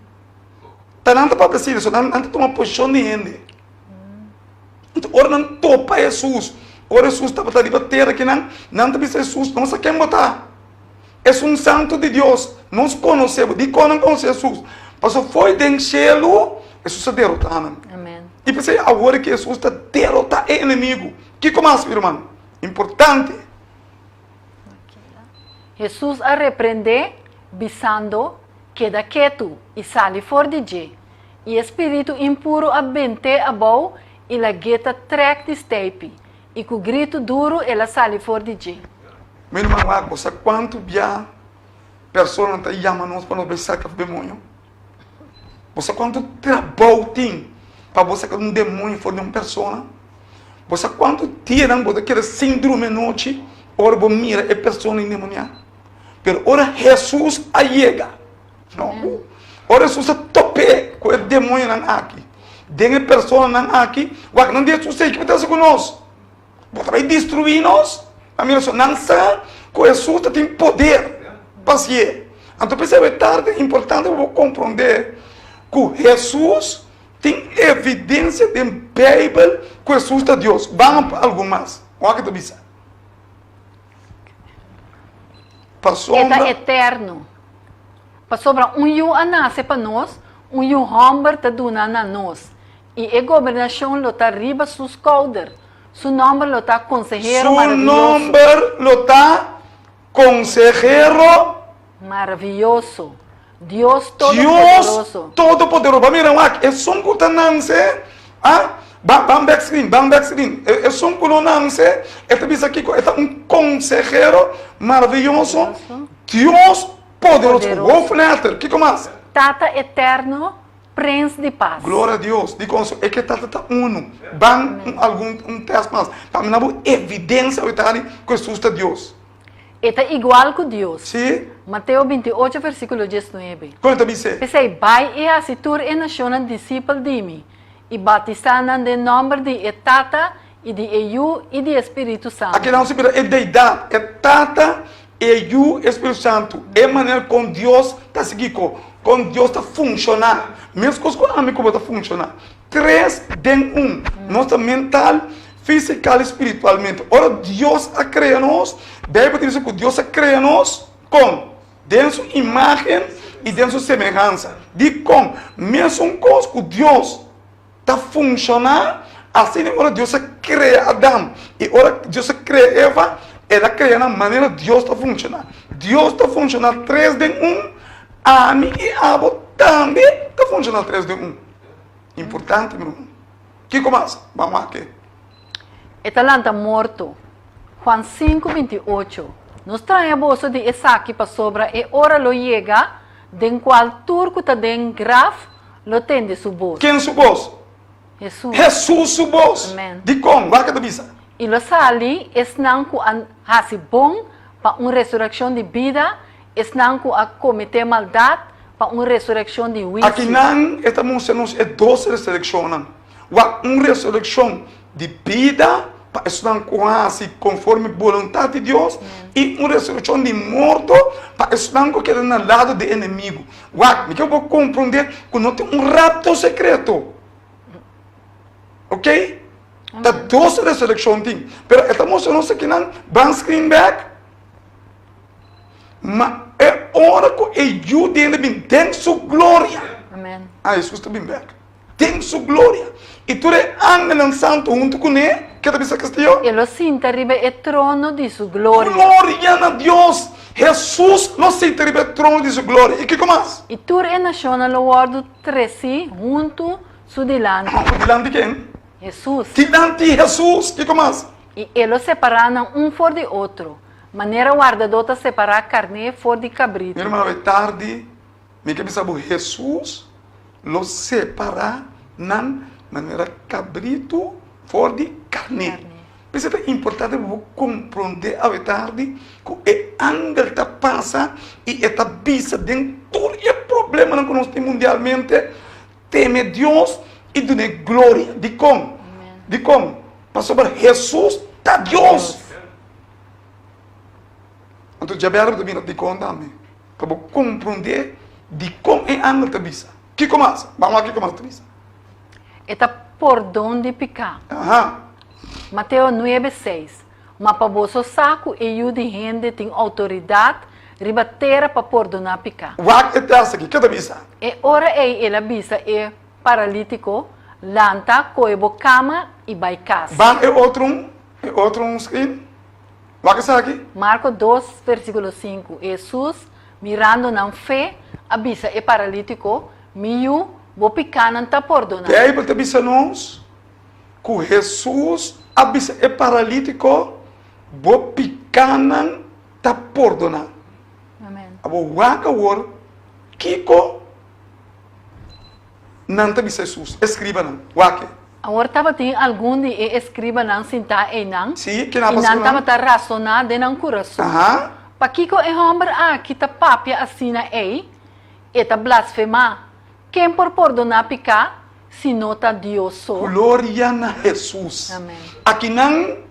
Ta nan ta papia asina, so nan ta tuma posishon di hende. Anto ora nan topa Hesus, ora Hesus tabata riba tera akinan, nan ta bisa Hesus, Nos sa ken bo ta. Esun Santu di Dios, nos konosé bo. Dikon nan konosé Hesus? Pasobra fo'i den shelu Hesus a derotá nan. I p'esei awor ke Hesus ta derotá e enemigu. Kiko mas, mi ruman? Importante. Hesus a reprend'é, bisando, Keda ketu, i sali for di dje. I e spiritu impuru a bent'é abou i lag'é ta trèk di steipi, i ku gritu duru el a sali for di dje. Mi ruman wak, bo sa kuantu bia personanan ta yama nos pa nos bai saka demoño? Bo sa kuantu trabou tin pa bo saka un demoño for di un persona? Bo sa kuantu dianan bo ta keda sin drumi anochi ora bo mira e persona endemoniá? Pero ora Hesus a yega, no, ora Hesus a top'é ku e demoñonan aki, den e personanan aki, wak nan di Hesus, Ey, kiko ta hasi ku nos? Bo ta bai destruí nos? A mira so, nan sa ku Hesus ta tin poder pa hasié. Anto p'esei e tarde importante pa bo komprondé ku Hesus tin evidensia den Beibel ku Hesus ta Dios. Ban pa algun mas. Wak e ta bisa. E ta eterno. Pasobra un yu a nase pa nos, un yu hòmber ta duna na nos, i e gobernashon lo ta riba su skouder. Su nòmber lo ta Konsehero Su Maravioso. nòmber lo ta Konsehero. Maravioso, Dios Dios Todopoderoso. Todopoderoso. Ba mira wak, esun ku ta nanse, ah, ba, ban bek screen, ban bek screen. E, esun ku no nanse, e ta bisa kiko? E ta un konsehero maravioso, Dios poderoso, Poderoso. hoofdletter, kiko mas? Tata Eterno, Prens di Pas. Gloria a Dios. Dikon so e ke Tata ta unu. Ban un algun un tèst mas. Pa mi na bo evidensia awitari ku Hesus ta Dios. E ta igual ku Dios. Sí. Mateo 28 versíkulo 19. Kon e ta bis'é? P'esei, bai i hasi tur e nashonnan disipel di mi, i batisá nan den nòmber di e Tata i di e Yu i di e Spiritu Santu. Aki nan mira e Deidat, e Tata, e Yu, e Spiritu Santu, e manera kon Dios ta sigui ko, kon Dios ta funshoná, meskos ku ami ku bo ta funshoná. Tres den un. Nos ta mental, fisikal i spiritualmente. Ora Dios a krea nos, Beibel ta bisa ku Dios a krea nos kon? Den su imágen i den su semehansa. Dikon? Mesun kos ku Dios ta funshoná, asina ora Dios a krea Adam i ora Dios a krea Eva, El a krea nan manera Dios ta funshoná. Dios ta funshoná tres den un, ami i abo tambe ta funshoná tres den un. Importante, mi ruman. Kiko mas? Ban wak e. E ta lanta morto. Juan sinku, 28, No straña boso di esaki pasobra e ora lo yega den kual tur ku ta den graf lo tende su bos. Ken su bos? Hesus. Hesus su bos. Amen. Dikon? Wak e ta bisa. I lo sali esnan ku a hasi bon pa un resurekshon di bida, esnan ku a kometé maldat pa un resurekshon di huisio. Akinan e ta mustra nos e dos resurekshonnan. Wak un resurekshon di bida pa esnan ku hasi konforme boluntat di Dios i un resurekshon di morto pa esnan ku keda na lado di enemigu. Wak, mi ke bo komprondé ku no tin un rapto sekreto. Ok? Ta dos resurekshon tin. Pero e ta mustra nos akinan, ban screen bek. Ma e ora ku e Yu di hende bin den su gloria. Amen. Ah, Hesus ta bin bek. Den su gloria. I tur e angelnan santu huntu kuné, ke ta bisa Castillo? E lo sinta riba e trono di su gloria. Gloria na Dios! Hesus lo sinta riba e trono di su gloria. I kiko mas? I tur e nashonnan lo wòrdu tresí huntu su dilanti. Dilanti ken? Hesus. Dilanti Hesus. Kiko mas? I e lo separá nan un for di otro, manera wardadó ta separá karné for di kabritu. Mi ruman, awe tardi mi ke bisa bo Hesus lo separá nan manera kabritu for di karné. P'esei ta importante pa bo komprondé awe tardi ku e angel ta pasa i e ta bisa den tur e problemanan ku nos tin mundialmente, Teme Dios i dun'é gloria. Dikon? Dikon? Pasobra Hesus ta Dios. Anto djabièrnè bo ta bira dikon tambe, pa bo komprondé dikon e angel ta bisa. Kiko mas? Ban wak kiko mas ta bisa. E ta pordon di piká. Aha. Mateo nuebe, seis, Ma pa boso sa ku e Yu di hende tin outoridat riba tera pa pordoná piká. Wak e tèst aki, ke ta bisa? E ora ei el a bisa e paralítiko, Lanta, kohe bo kama i bai kas. Ban e otro un, e otro un screen. Wak esaki. Marko dos, versíkulo sinku, Hesus, mirando nan fe, a bisa e paralítiko, Mi yu, bo pikánan ta pordoná. Beibel ta bisa nos ku Hesus a bisa e paralítiko, Bo pikánan ta pordoná. Amen. Abo wak awor kiko nan ta bisa Hesus, e skribanan. Wak e. Awor tabatin algun di e eskribanan sintá einan, Sí, kina i pasa nan ku nan? tabata rasoná den nan kurason, Aha. Pakiko e hòmber aki ta papia asina ei? E ta blasfemá. Ken por pordoná piká si no ta Dios so? Gloria na Hesus. Amen. Akinan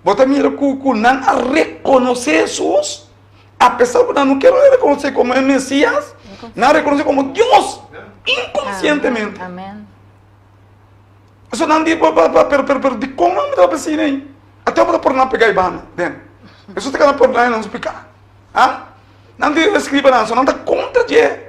bo ta mira ku ku nan a rekonosé Hesus, apesar ku nan no kere rekonosé komo e Mesias, nan a rekonosé komo Dios inkonsientemente. Amen. Pasobra nan di, pero pero pero dikon nan ta papia asina ei? Ate bo ta por nan pega e banda den. Hesus ta keda pordoná nan su piká. Ha? Nan di eskribanan, so nan ta kontra dje.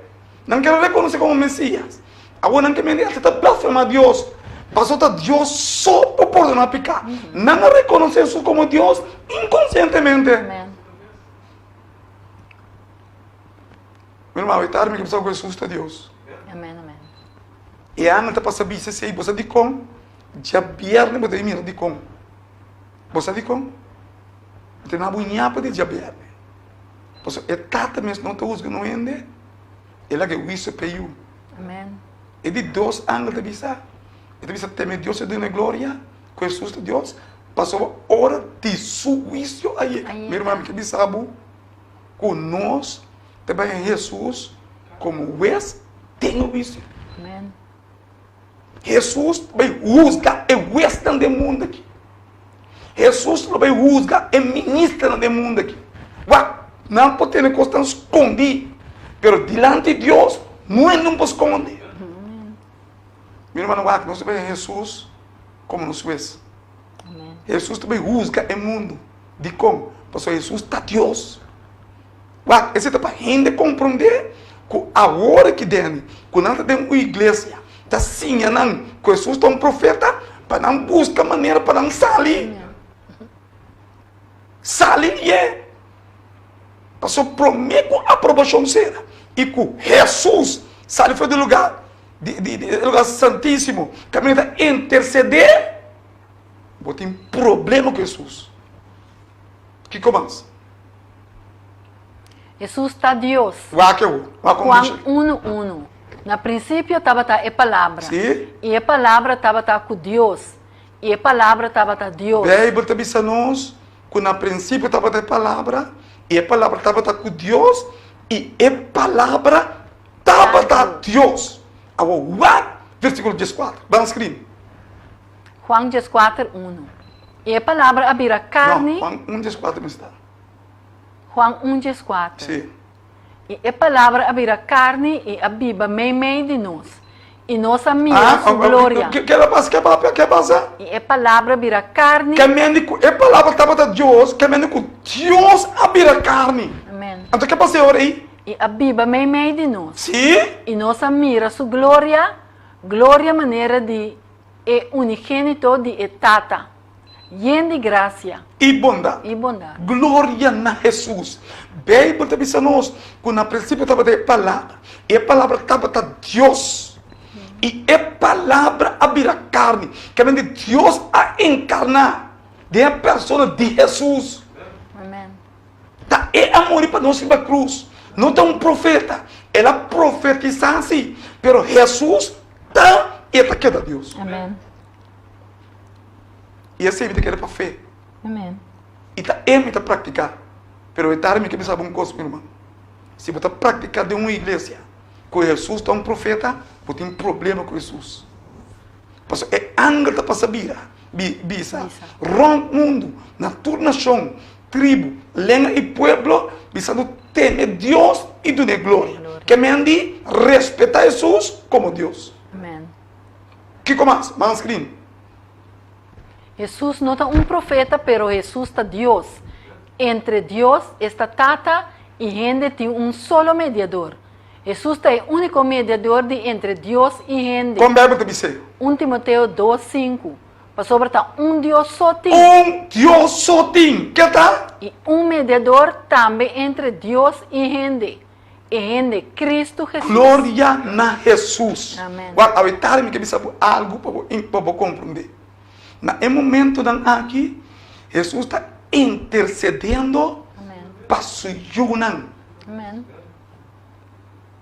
Nan kere rekonosé komo Mesias. Awor nan ke mende ate ta blasfemá Dios. Pasobra ta Dios so por pordoná piká. Nan a rekonosé Hesus komo Dios inkonsientemente. Amen. Mi ruman, awe tardi mi ke bisa ku Hesus ta Dios. Amen, amen. E angel ta pasa bisa esei, bo sa dikon? Djabièrnè bo ta mira dikon. Bo sa dikon? Bo ta na bo ñapa di djabièrnè. Pasobra e Tata mes no ta husga no hende, e laga e huisio pa e Yu. Amen. E di dos angel ta bisa, e ta bisa teme Dios i duna e gloria, ku Hesus ta Dios, pasobra ora di su huisio a yega. Mi ruman, mi ke bisa bo ku nos ta bai Hesus komo hues den e huisio. Amen. Hesus ta bai husga e huesnan den mundu aki. Hesus lo bai husga e ministernan den mundu aki. Wak, nan por tene kosnan skondí, pero dilanti Dios no e por skonde. Mi rumannan, wak, nos ta bai Hesus komo nos hues. Hesus ta bai husga e mundu. Dikon? Pasobra Hesus ta Dios. Wak, esei ta pa hende komprondé ku awor aki den, ku nan ta den un iglesia, ta siña nan ku Hesus ta un profeta, pa nan buska manera pa nan sali. Sali di e. Pasobra promé ku aprobashon sera i ku Hesus sali for di lugar di di e lugar santísimo kaminda ta intersedé, bo tin problema ku Hesus. Kiko mas? Hesus ta Dios. Wak e wak un Juan bishi. unu unu. Na prinsipio tabata e Palabra. Sí. I e Palabra tabata ku Dios. I e Palabra tabata Dios. Beibel ta bisa nos ku na prinsipio tabata e Palabra, i e Palabra tabata ku Dios, i e Palabra tabata Dios. Awor wak versíkulo dieskuater. Ban skrin. Juan dieskuater unu. I e Palabra a bira karni. No, Juan un dieskuater mi sta. Juan un dieskuater. Sí. I e Palabra a bira karni i a biba meimei di nos, i nos a mira su gloria. Ke a pasa? Ke papia? Ke a pasa? I e Palabra a bira karni. Ke mende ku e Palabra tabata Dios, ke mende ku Dios a bira karni. Amen. Anto ke pasa e ora ei? I a biba meimei di nos. Sí. I nos a mira su gloria, gloria manera di E unigénito di e Tata, yen di grasia. I bondat. I bondat. Gloria na Hesus! Beibel ta bisa nos ku na prinsipio tabata e Palabra, i e Palabra tabata Dios, i e Palabra a bira karni. Kamente Dios a enkarná den e persona di Hesus. Amen. Ta e a muri pa nos riba krus. No ta un profeta. El a profetisá si, pero Hesus Ta i e ta keda Dios. Amen. I esei mi ta kere pa fe. Amen. I ta e mi ta praktiká. Pero e tardi mi ke bisa bo un kos, mi ruman. Si bo ta praktiká den un iglesia ku Hesus ta un profeta, bo tin problema ku Hesus. Pasobra e angel ta pasa bira, bisa rònt mundu, na tur nashon, tribu, lenga i pueblo, bisando teme Dios i dun'é gloria. Ke men di respetá Hesus komo Dios. Amen. Kiko mas? Ban skrin. Hesus no ta un profeta, pero Hesus ta Dios. Entre Dios, esta Tata, i hende tin un solo mediador. Hesus ta e úniko mediador di entre Dios i hende. Kon Beibel ta bis'é? Un Timoteo dos, sinku. Pasobra ta un Dios so tin. Un Dios so tin. Ke ta? I un mediador tambe entre Dios i hende, e hende Cristo Hesus. Gloria na Hesus. Amen. Wak, awe tardi mi ke bisa bo algu pa bo pa bo komprondé. Na e momentonan aki, Hesus ta intersedendo pa su yunan. Amen.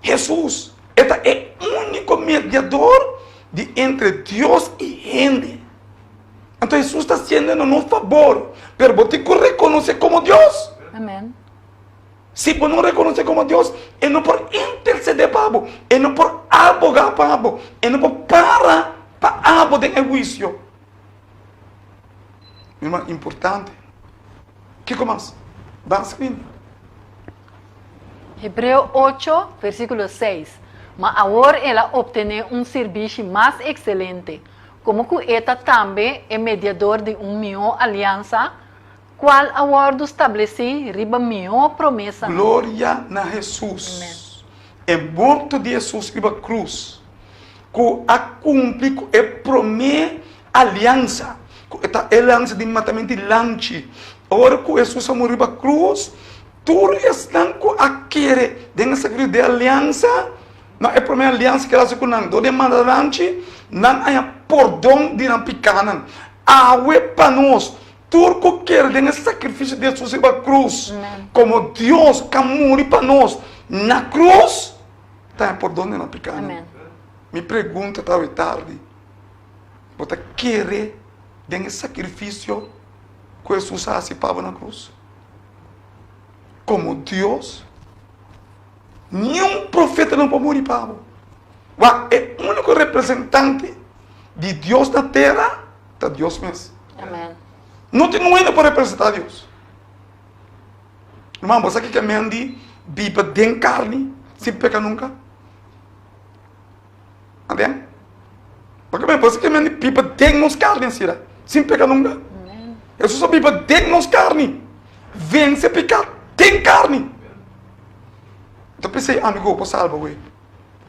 Hesus, e ta e úniko mediador di entre Dios i hende. Anto Hesus ta hasiendo na nos fabor, pero bo tin ku rekonosé komo Dios. Amen. Si bo no rekonosé komo Dios, e no por intersedé pa bo, e no por abogá pa bo, e no por para pa abo den e huisio. Mi hermano, importante. Kiko mas? Ban screen. Hebreo ocho, versíkulo seis, Ma awor el a optené un sirbishi mas ekselente, komo ku e ta tambe e mediador di un mihó aliansa, kual a wòrdu stablesí riba mihó promesanan. Gloria na Hesus! E morto di Hesus riba krus, ku a kumpli ku e promé aliansa, ku ta e aliansa di matamentu di lamchi. Ora ku Hesus a muri riba krus, Tur esnan ku a kere den e sakrifisio di e aliansa, na e promé aliansa ku el a hasi ku nan dor di e manda lamchi, nan a haña pordon di nan pikánan. Awe pa nos, tur ku kere den e sakrifisio di Hesus riba krus, komo Dios ku a muri pa nos na krus, ta haña pordon di nan pikánan. Mi pregunta ta awe tardi, Bo ta kere den e sakrifisio ku Hesus a hasi pa bo na krus? Komo Dios, niun profeta no por muri pa bo. Wak, e úniko representante di Dios na tera ta Dios mes. Amen. No tin un hende por representá Dios. Ruman, bo sa kiko men di biba den karni sin peka nunka? Amen. Porque men por que men biba den nos carne asina, sin peca nunca. Jesús a biba den nos carne. Vence pecado den carne. Entonces pensei, amigo, por salva, güey.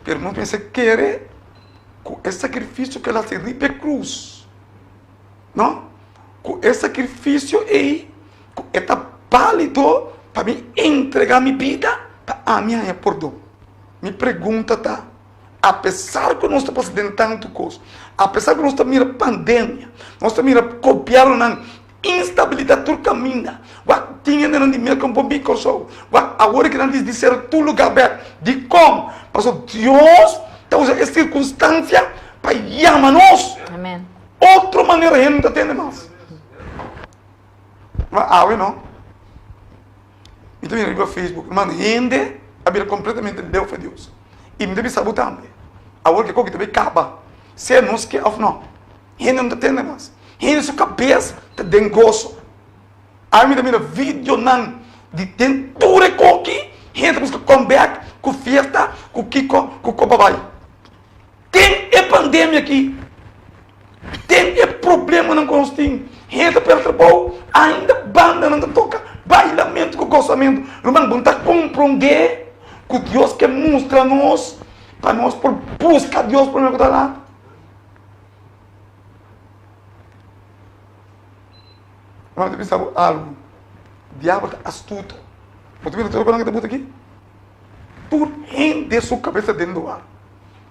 Pero no pensé kere ku e sacrificio que él hace riba e cruz. No? Ku e sacrificio ei, ku e ta válido pa mi entrega mi bida pa ami haña pordon. Mi pregunta ta, Apesar ku nos ta pasa den tantu kos, apesar ku nos ta mira pandemia, nos ta mira gobièrnunan, instabilidat tur kaminda, wak tin hendenan di Merka un por bin Kòrsou, wak awor ke nan disdi sera tur lugá bèk. Dikon? Pasobra Dios ta usa e sirkunstansia pa yama nos. Otro manera hende no ta tende mas. Ma awe no. Mi ta mira riba Facebook, ruman, hende a bira completamente leu for Dios. I mi ta bisa bo tambe, awor ke koki ta bay kaba, sea nos ke of no, hende no ta tende mas. Hende su kabes ta den goso. Awe mi ta mira videonan di den tur e koki, hende ta buska come back ku fiesta, ku kiko, ku kopa bay. Den e pandemia aki, den e problemanan ku nos tin, hende ta perde trabou, ainda bandanan ta toka bailamentu ku gosamentu. Ruman, bo no ta komprondé ku Dios ke mustra nos pa nos por buska Dios promé ku ta lat? Ruman, mi ta bisa bo algu, diabel ta astuto. Bo ta mira tur e kosnan ku ta buta aki? Tur hende su kabes ta den luar.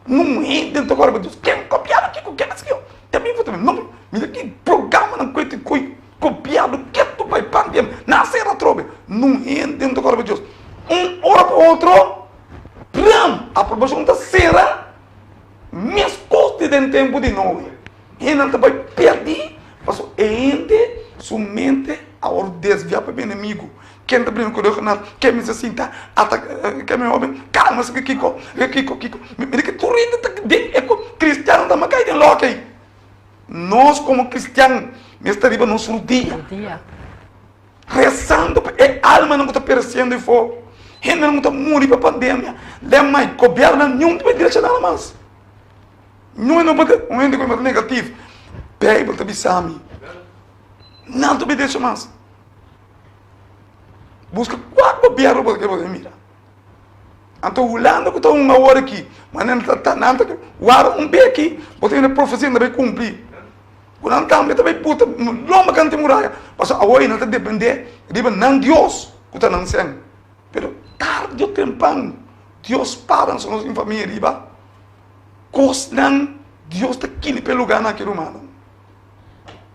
Nun hende no ta kòrda pa Dios. Ken kopiado kiko? Ken a skio? Te mi foto mi no mira ki programanan ku e tin koy kopiado ketu bai pandem na sera atrobe. Nun hende no ta kòrda pa Dios. Un ora pa otro, bram! Aprobashon ta sera meskos di den tempu di Noe. Hendenan ta bai pèrdí pasobra e hende su mente a wòrdu desviá pa e enemigu. Ken ta brinca cu Leonard? Ken mester sinta ata ken mi hoben? Calma si kiko kiko kiko mira ki tur hende ta den e cu cristiano ta cay den loke ey. Nos como cristian mester riba nos rudia rezando pa e almanan cu ta pereciendo afo, hendenan cu ta muri pa pandemia. Lemay gobiernonan niun ta bay drecha nada mas. Niun hende no por un hende cu ta negativo. Bijbel ta bisa mi nan ta bay drecha mas. Buska kua gobierno bo ta kere bo ta mira. Anto Hulanda ku ta un awor aki, ma nan ta nan ta wara un beki, bo ta mira profesia nan ta bai kumpli. Ku nan tambe ta bai puta lomba kanta e muraya. Pasobra awor nan ta dependé riba nan Dios ku ta nan sèn. Pero tardi o tempan Dios para nos nos famia riba kosnan Dios ta kini pa e lugarnan aki rumannan.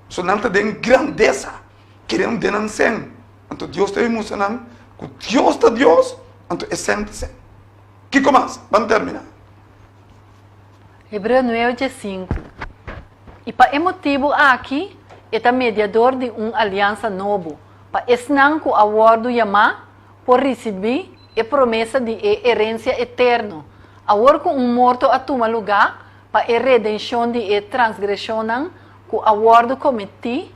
So nan ta den grandesa kere den nan sèn. Anto Dios ta mustra nan ku Dios ta Dios, anto e sèn ta sèn. Kiko mas? Ban terminá. Hebreo nuebe diesinku, I pa e motibu aki e ta mediador di un aliansa nobo, pa esnan ku a wòrdu yamá por risibí e promesa di e herensia eterno, awor ku un morto a tuma lugá pa e redenshon di e transgreshonnan ku a wòrdu kometí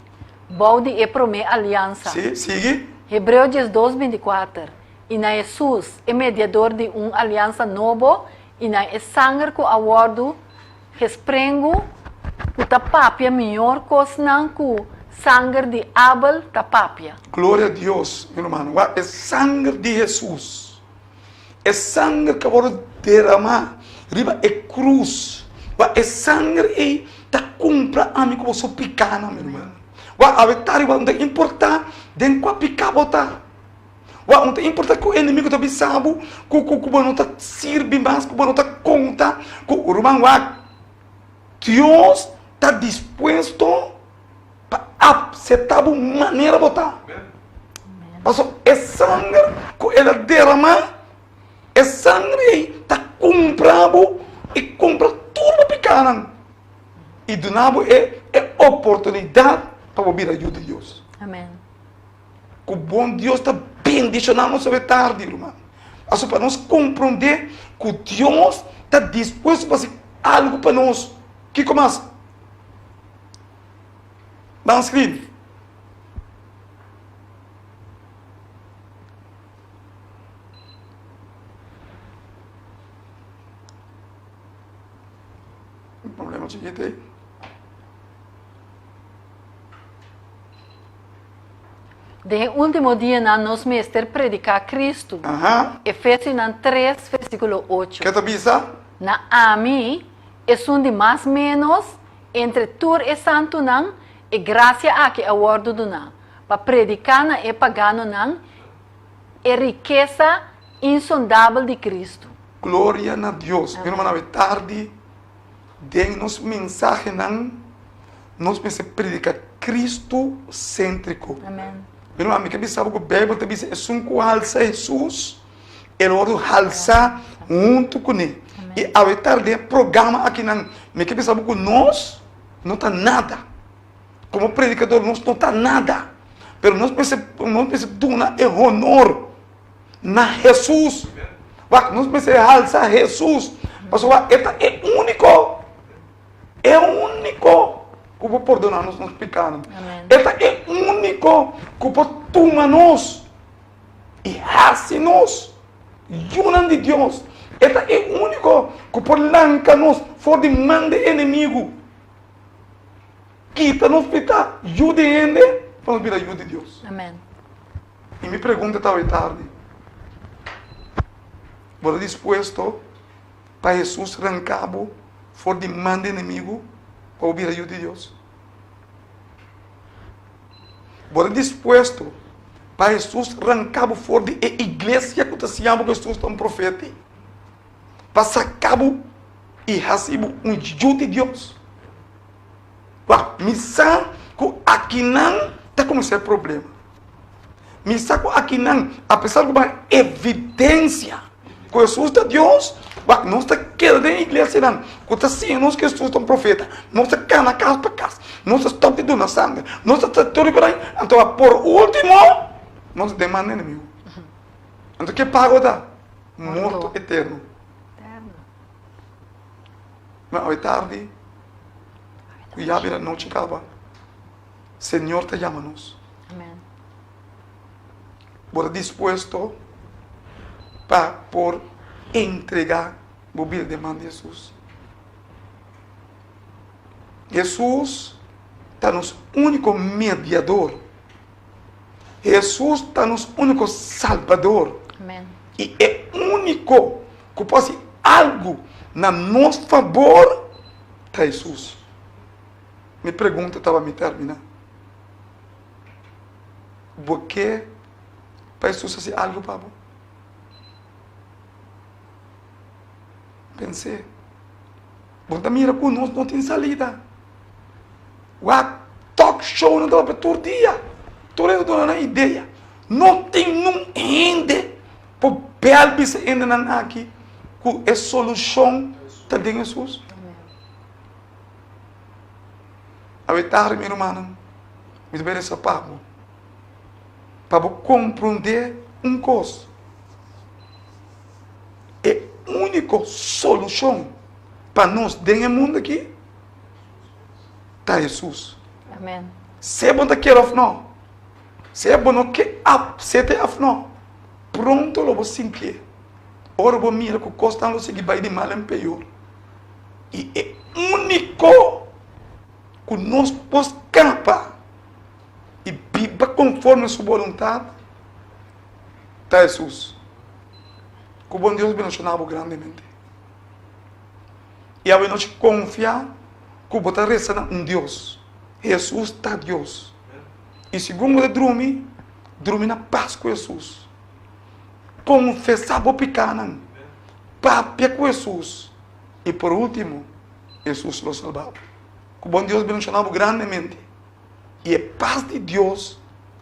bou di e promé aliansa. Sí, sigui. Hebreo 12, 24, I na Hesus, e mediador di un aliansa nobo, i na e sanger ku a wòrdu gesprengu, ku ta papia mihor kosnan ku sanger di Abel ta papia. Gloria a Dios, mi ruman. Wak e sanger di Hesus, e sanger ku a wòrdu deramá riba e krus, wak e sanger ei ta kumpra ami ku boso pikánan, mi ruman. Wak awe tardi wak no ta importá den kua piká bo ta. Wak, no ta importa ku enemigu ta bisa bo ku ku bo no ta sirbi mas, ku bo no ta konta, ku ruman wak, Dios ta dispuesto pa apsepta bo manera bo ta. Pasobra e sanger ku el a derama, e sanger ei ta kumpra bo i kumpra tur bo pikanan i duna bo e e oportunidat pa bo bira yu di Dios. Amen. Ku bon Dios ta bendishoná nos awe tardi, ruman. Pasobra pa nos komprondé ku Dios ta dispuesto pa hasi algu pa nos. Kiko mas? Ban skribi. Un problema chikito ei. Den e último dianan nos mester prediká Kristu. Efesionan tres, versíkulo ocho. Ke ta bisa? Na ami, esun di mas ménos entre tur e santunan, e grasia aki a wòrdu duná, pa prediká na e paganonan e rikesa insondabel di Kristu. Gloria na Dios. Mi rumannan, awe tardi Den nos mensahenan nos mester predica Cristo centrico. Mi ruman, mi ke bisa bo ku Bijbel ta bisa esun ku halsa Hesus, e lo wordo halsa huntu kuné. I awe tardi den e programa akinan mi ke bisa bo ku nos no ta nada. Komo predikador nos no ta nada. Pero nos mester nos mester duna e honor. Na Hesus. Wak, nos mester halsa Hesus. Pasobra e ta e úniko, e úniko ku por pordona nos nos pikánan. E ta e úniko ku por tuma nos i hasi nos yunan di Dios. E ta e úniko ku por lanka nos for di man di enemigu. Kita nos pita yu di hende pa nos bira yu di Dios. Amen. I mi pregunta ta awe tardi, Bo ta dispuesto pa Hesus ranka bo for di man di enemigu pa bo bira yu di Dios? Bo ta dispuesto pa Hesus ranka bo for di e iglesia ku ta siña bo ku Hesus ta un profeta, pa saka bo i hasi bo un yu di Dios? Wak, mi sa ku akinan ta kuminsá e problema. Mi sa ku akinan, apesar ku ban evidensia ku Hesus ta Dios, wak, nos ta keda den iglesianan ku ta siña nos ku Hesus ta un profeta. Nos ta kana kas pa kas, nos ta stòp di duna sanger, nos ta tur i por ahi. Anto por último, nos ta den man di enemigu. Anto ke pago ta? Morto eterno. Ma awe tardi, ku ya bira nochi kaba, Señor ta yama nos. Bo ta dispuesto pa por entrega bo bida den man di Hesus? Hesus ta nos úniko mediador. Hesus ta nos úniko Salbador. I e úniko ku por hasi algu na nos fabor ta Hesus. Mi pregunta ta pa mi terminá. Bo ke pa Hesus hasi algu pa bo? Pens'é. Bo ta mira ku nos no tin salida. Wak talk show nan ta papia tur dia. Tur hende ta duna nan idea. No tin nun hende por bel bisa hendenan aki ku e solushon ta den Hesus. Awe tardi mi rumannan mi ta bai resa pa bo, pa bo komprondé un kos. E úniko solushon pa nos den e mundu aki ta Hesus. Amen. Sea bo ta kere òf nò, sea bo no ke apsete òf nò, pronto lo bo sintié ora bo mira ku kosnan lo sigui bai di mal en peor. I e úniko ku nos por skapa i biba konforme su boluntat ta Hesus. Ku bon Dios bendishoná bo grandemente. I awe nochi konfia ku bo ta resa na un Dios. Hesus ta Dios. I segun bo ta drumi, drumi na pas ku Hesus. Konfesá bo pikanan. Papia ku Hesus. I por último, Hesus lo salba bo. Ku bon Dios bendishoná bo grandemente. I e pas di Dios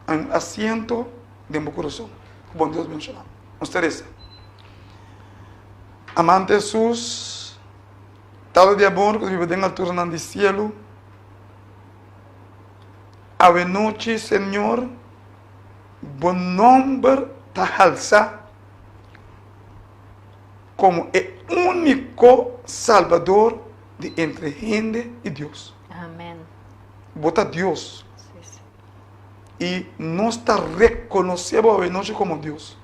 a un asiento den bo kurason. Ku bon Dios bendishoná bo. Nos ta resa. Amante Hesus, Tata di amor ku ta biba den alturanan di sielu, awe nochi, Señor, bo nomber ta halsá komo e úniko Salbador di entre hende i Dios. Amen. Bo ta Dios. I nos ta rekonosé bo awe nochi komo Dios.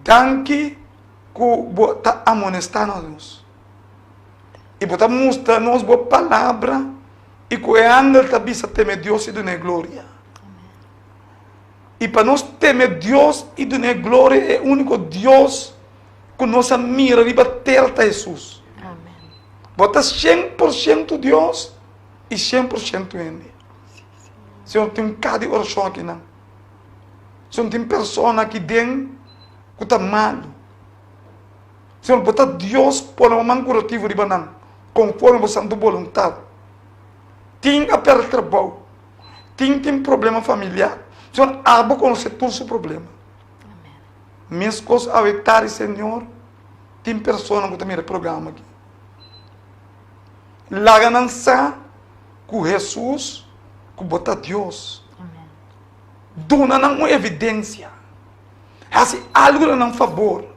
Danki ku bo ta amonestá na nos. I bo ta mustra nos bo palabra i ku e angel ta bisa teme Dios i dun'é gloria. I pa nos teme Dios i dun'é gloria e úniko Dios ku nos a mira riba tera ta Hesus. Bo ta 100% Dios i 100% hende. Señor, tin un ka di orashon akinan. Señor, tin persona aki den ku ta malu. Señor, bo ta Dios, pone bo man kurativo riba nan, konforme bo santu boluntat. Tin a pèrdè trabou, tin tin problema familiar. Señor, abo konosé tur su problema. Meskos awe tardi, Señor, tin persona ku ta mira e programa aki. Laga nan sa ku Hesus, ku bo ta Dios. Duna nan un evidensia. Hasi algu na nan fabor.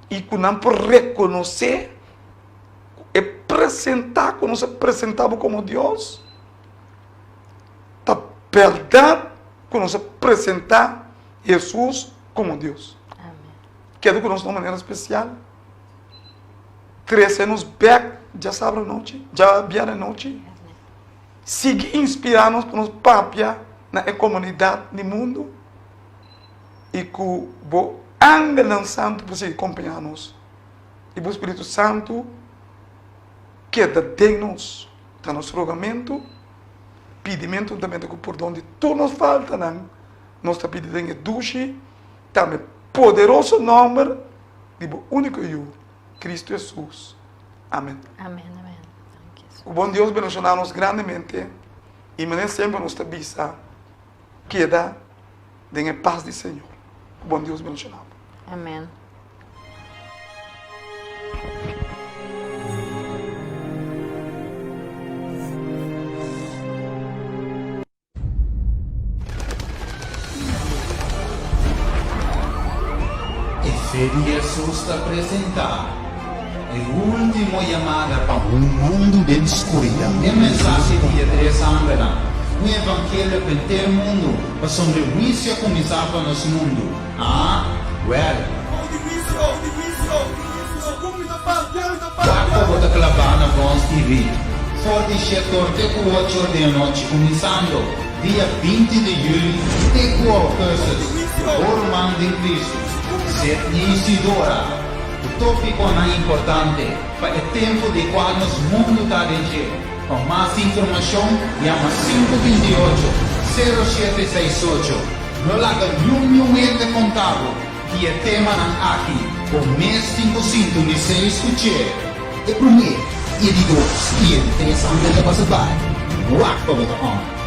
I ku nan por rekonosé ku e presentá ku nos a presentá bo komo Dios ta bèrdat ku nos a presentá Hesus komo Dios. Keda ku nos na un manera spesial. Trese nos bèk djasabra anochi, djabièrnè anochi. Sigui inspirá nos pa nos papia na e komunidat di mundu i ku bo angelnan santu por sigui kompañá nos i bo spiritu santu keda den nos. Ta nos rogamentu, pidimentu huntamente ku pordon di tur nos faltanan, nos ta pidi den e dushi tambe poderoso nòmber di bo úniko Yu, Cristo Hesus. Amen. Amen, amen. Danki, Hesus. Ku bon Dios bendishoná nos grandemente i manera semper nos ta bisa, keda den e pas di Señor. Ku bon Dios bendishoná bo. Amen. E fe di Hesus ta presentá e último yamada pa un mundu den skuridat. E mensahe di e tres angelnan, un evangelio pa henter mundu, pasobra e huisio a kuminsá pa nos mundu. Ah, wèl. Wak pa bo ta klabá na Bons TV for di shetor te ku ocho or di anochi kuminsando dia 20 di yüli te ku ougùstùs. Bo ruman den Kristu, Sidney Isidora. Ku tópikonan importante pa e tempu di kua nos mundu ta den dje. Pa mas informashon yama 528, 0768. No laga niun niun hende konta bo di e temanan aki, bo mes tin ku sintonis'é i skuch'é. E promé, i e di dos, i e di tres angel ta pasa bai. Wak pa bo ta on.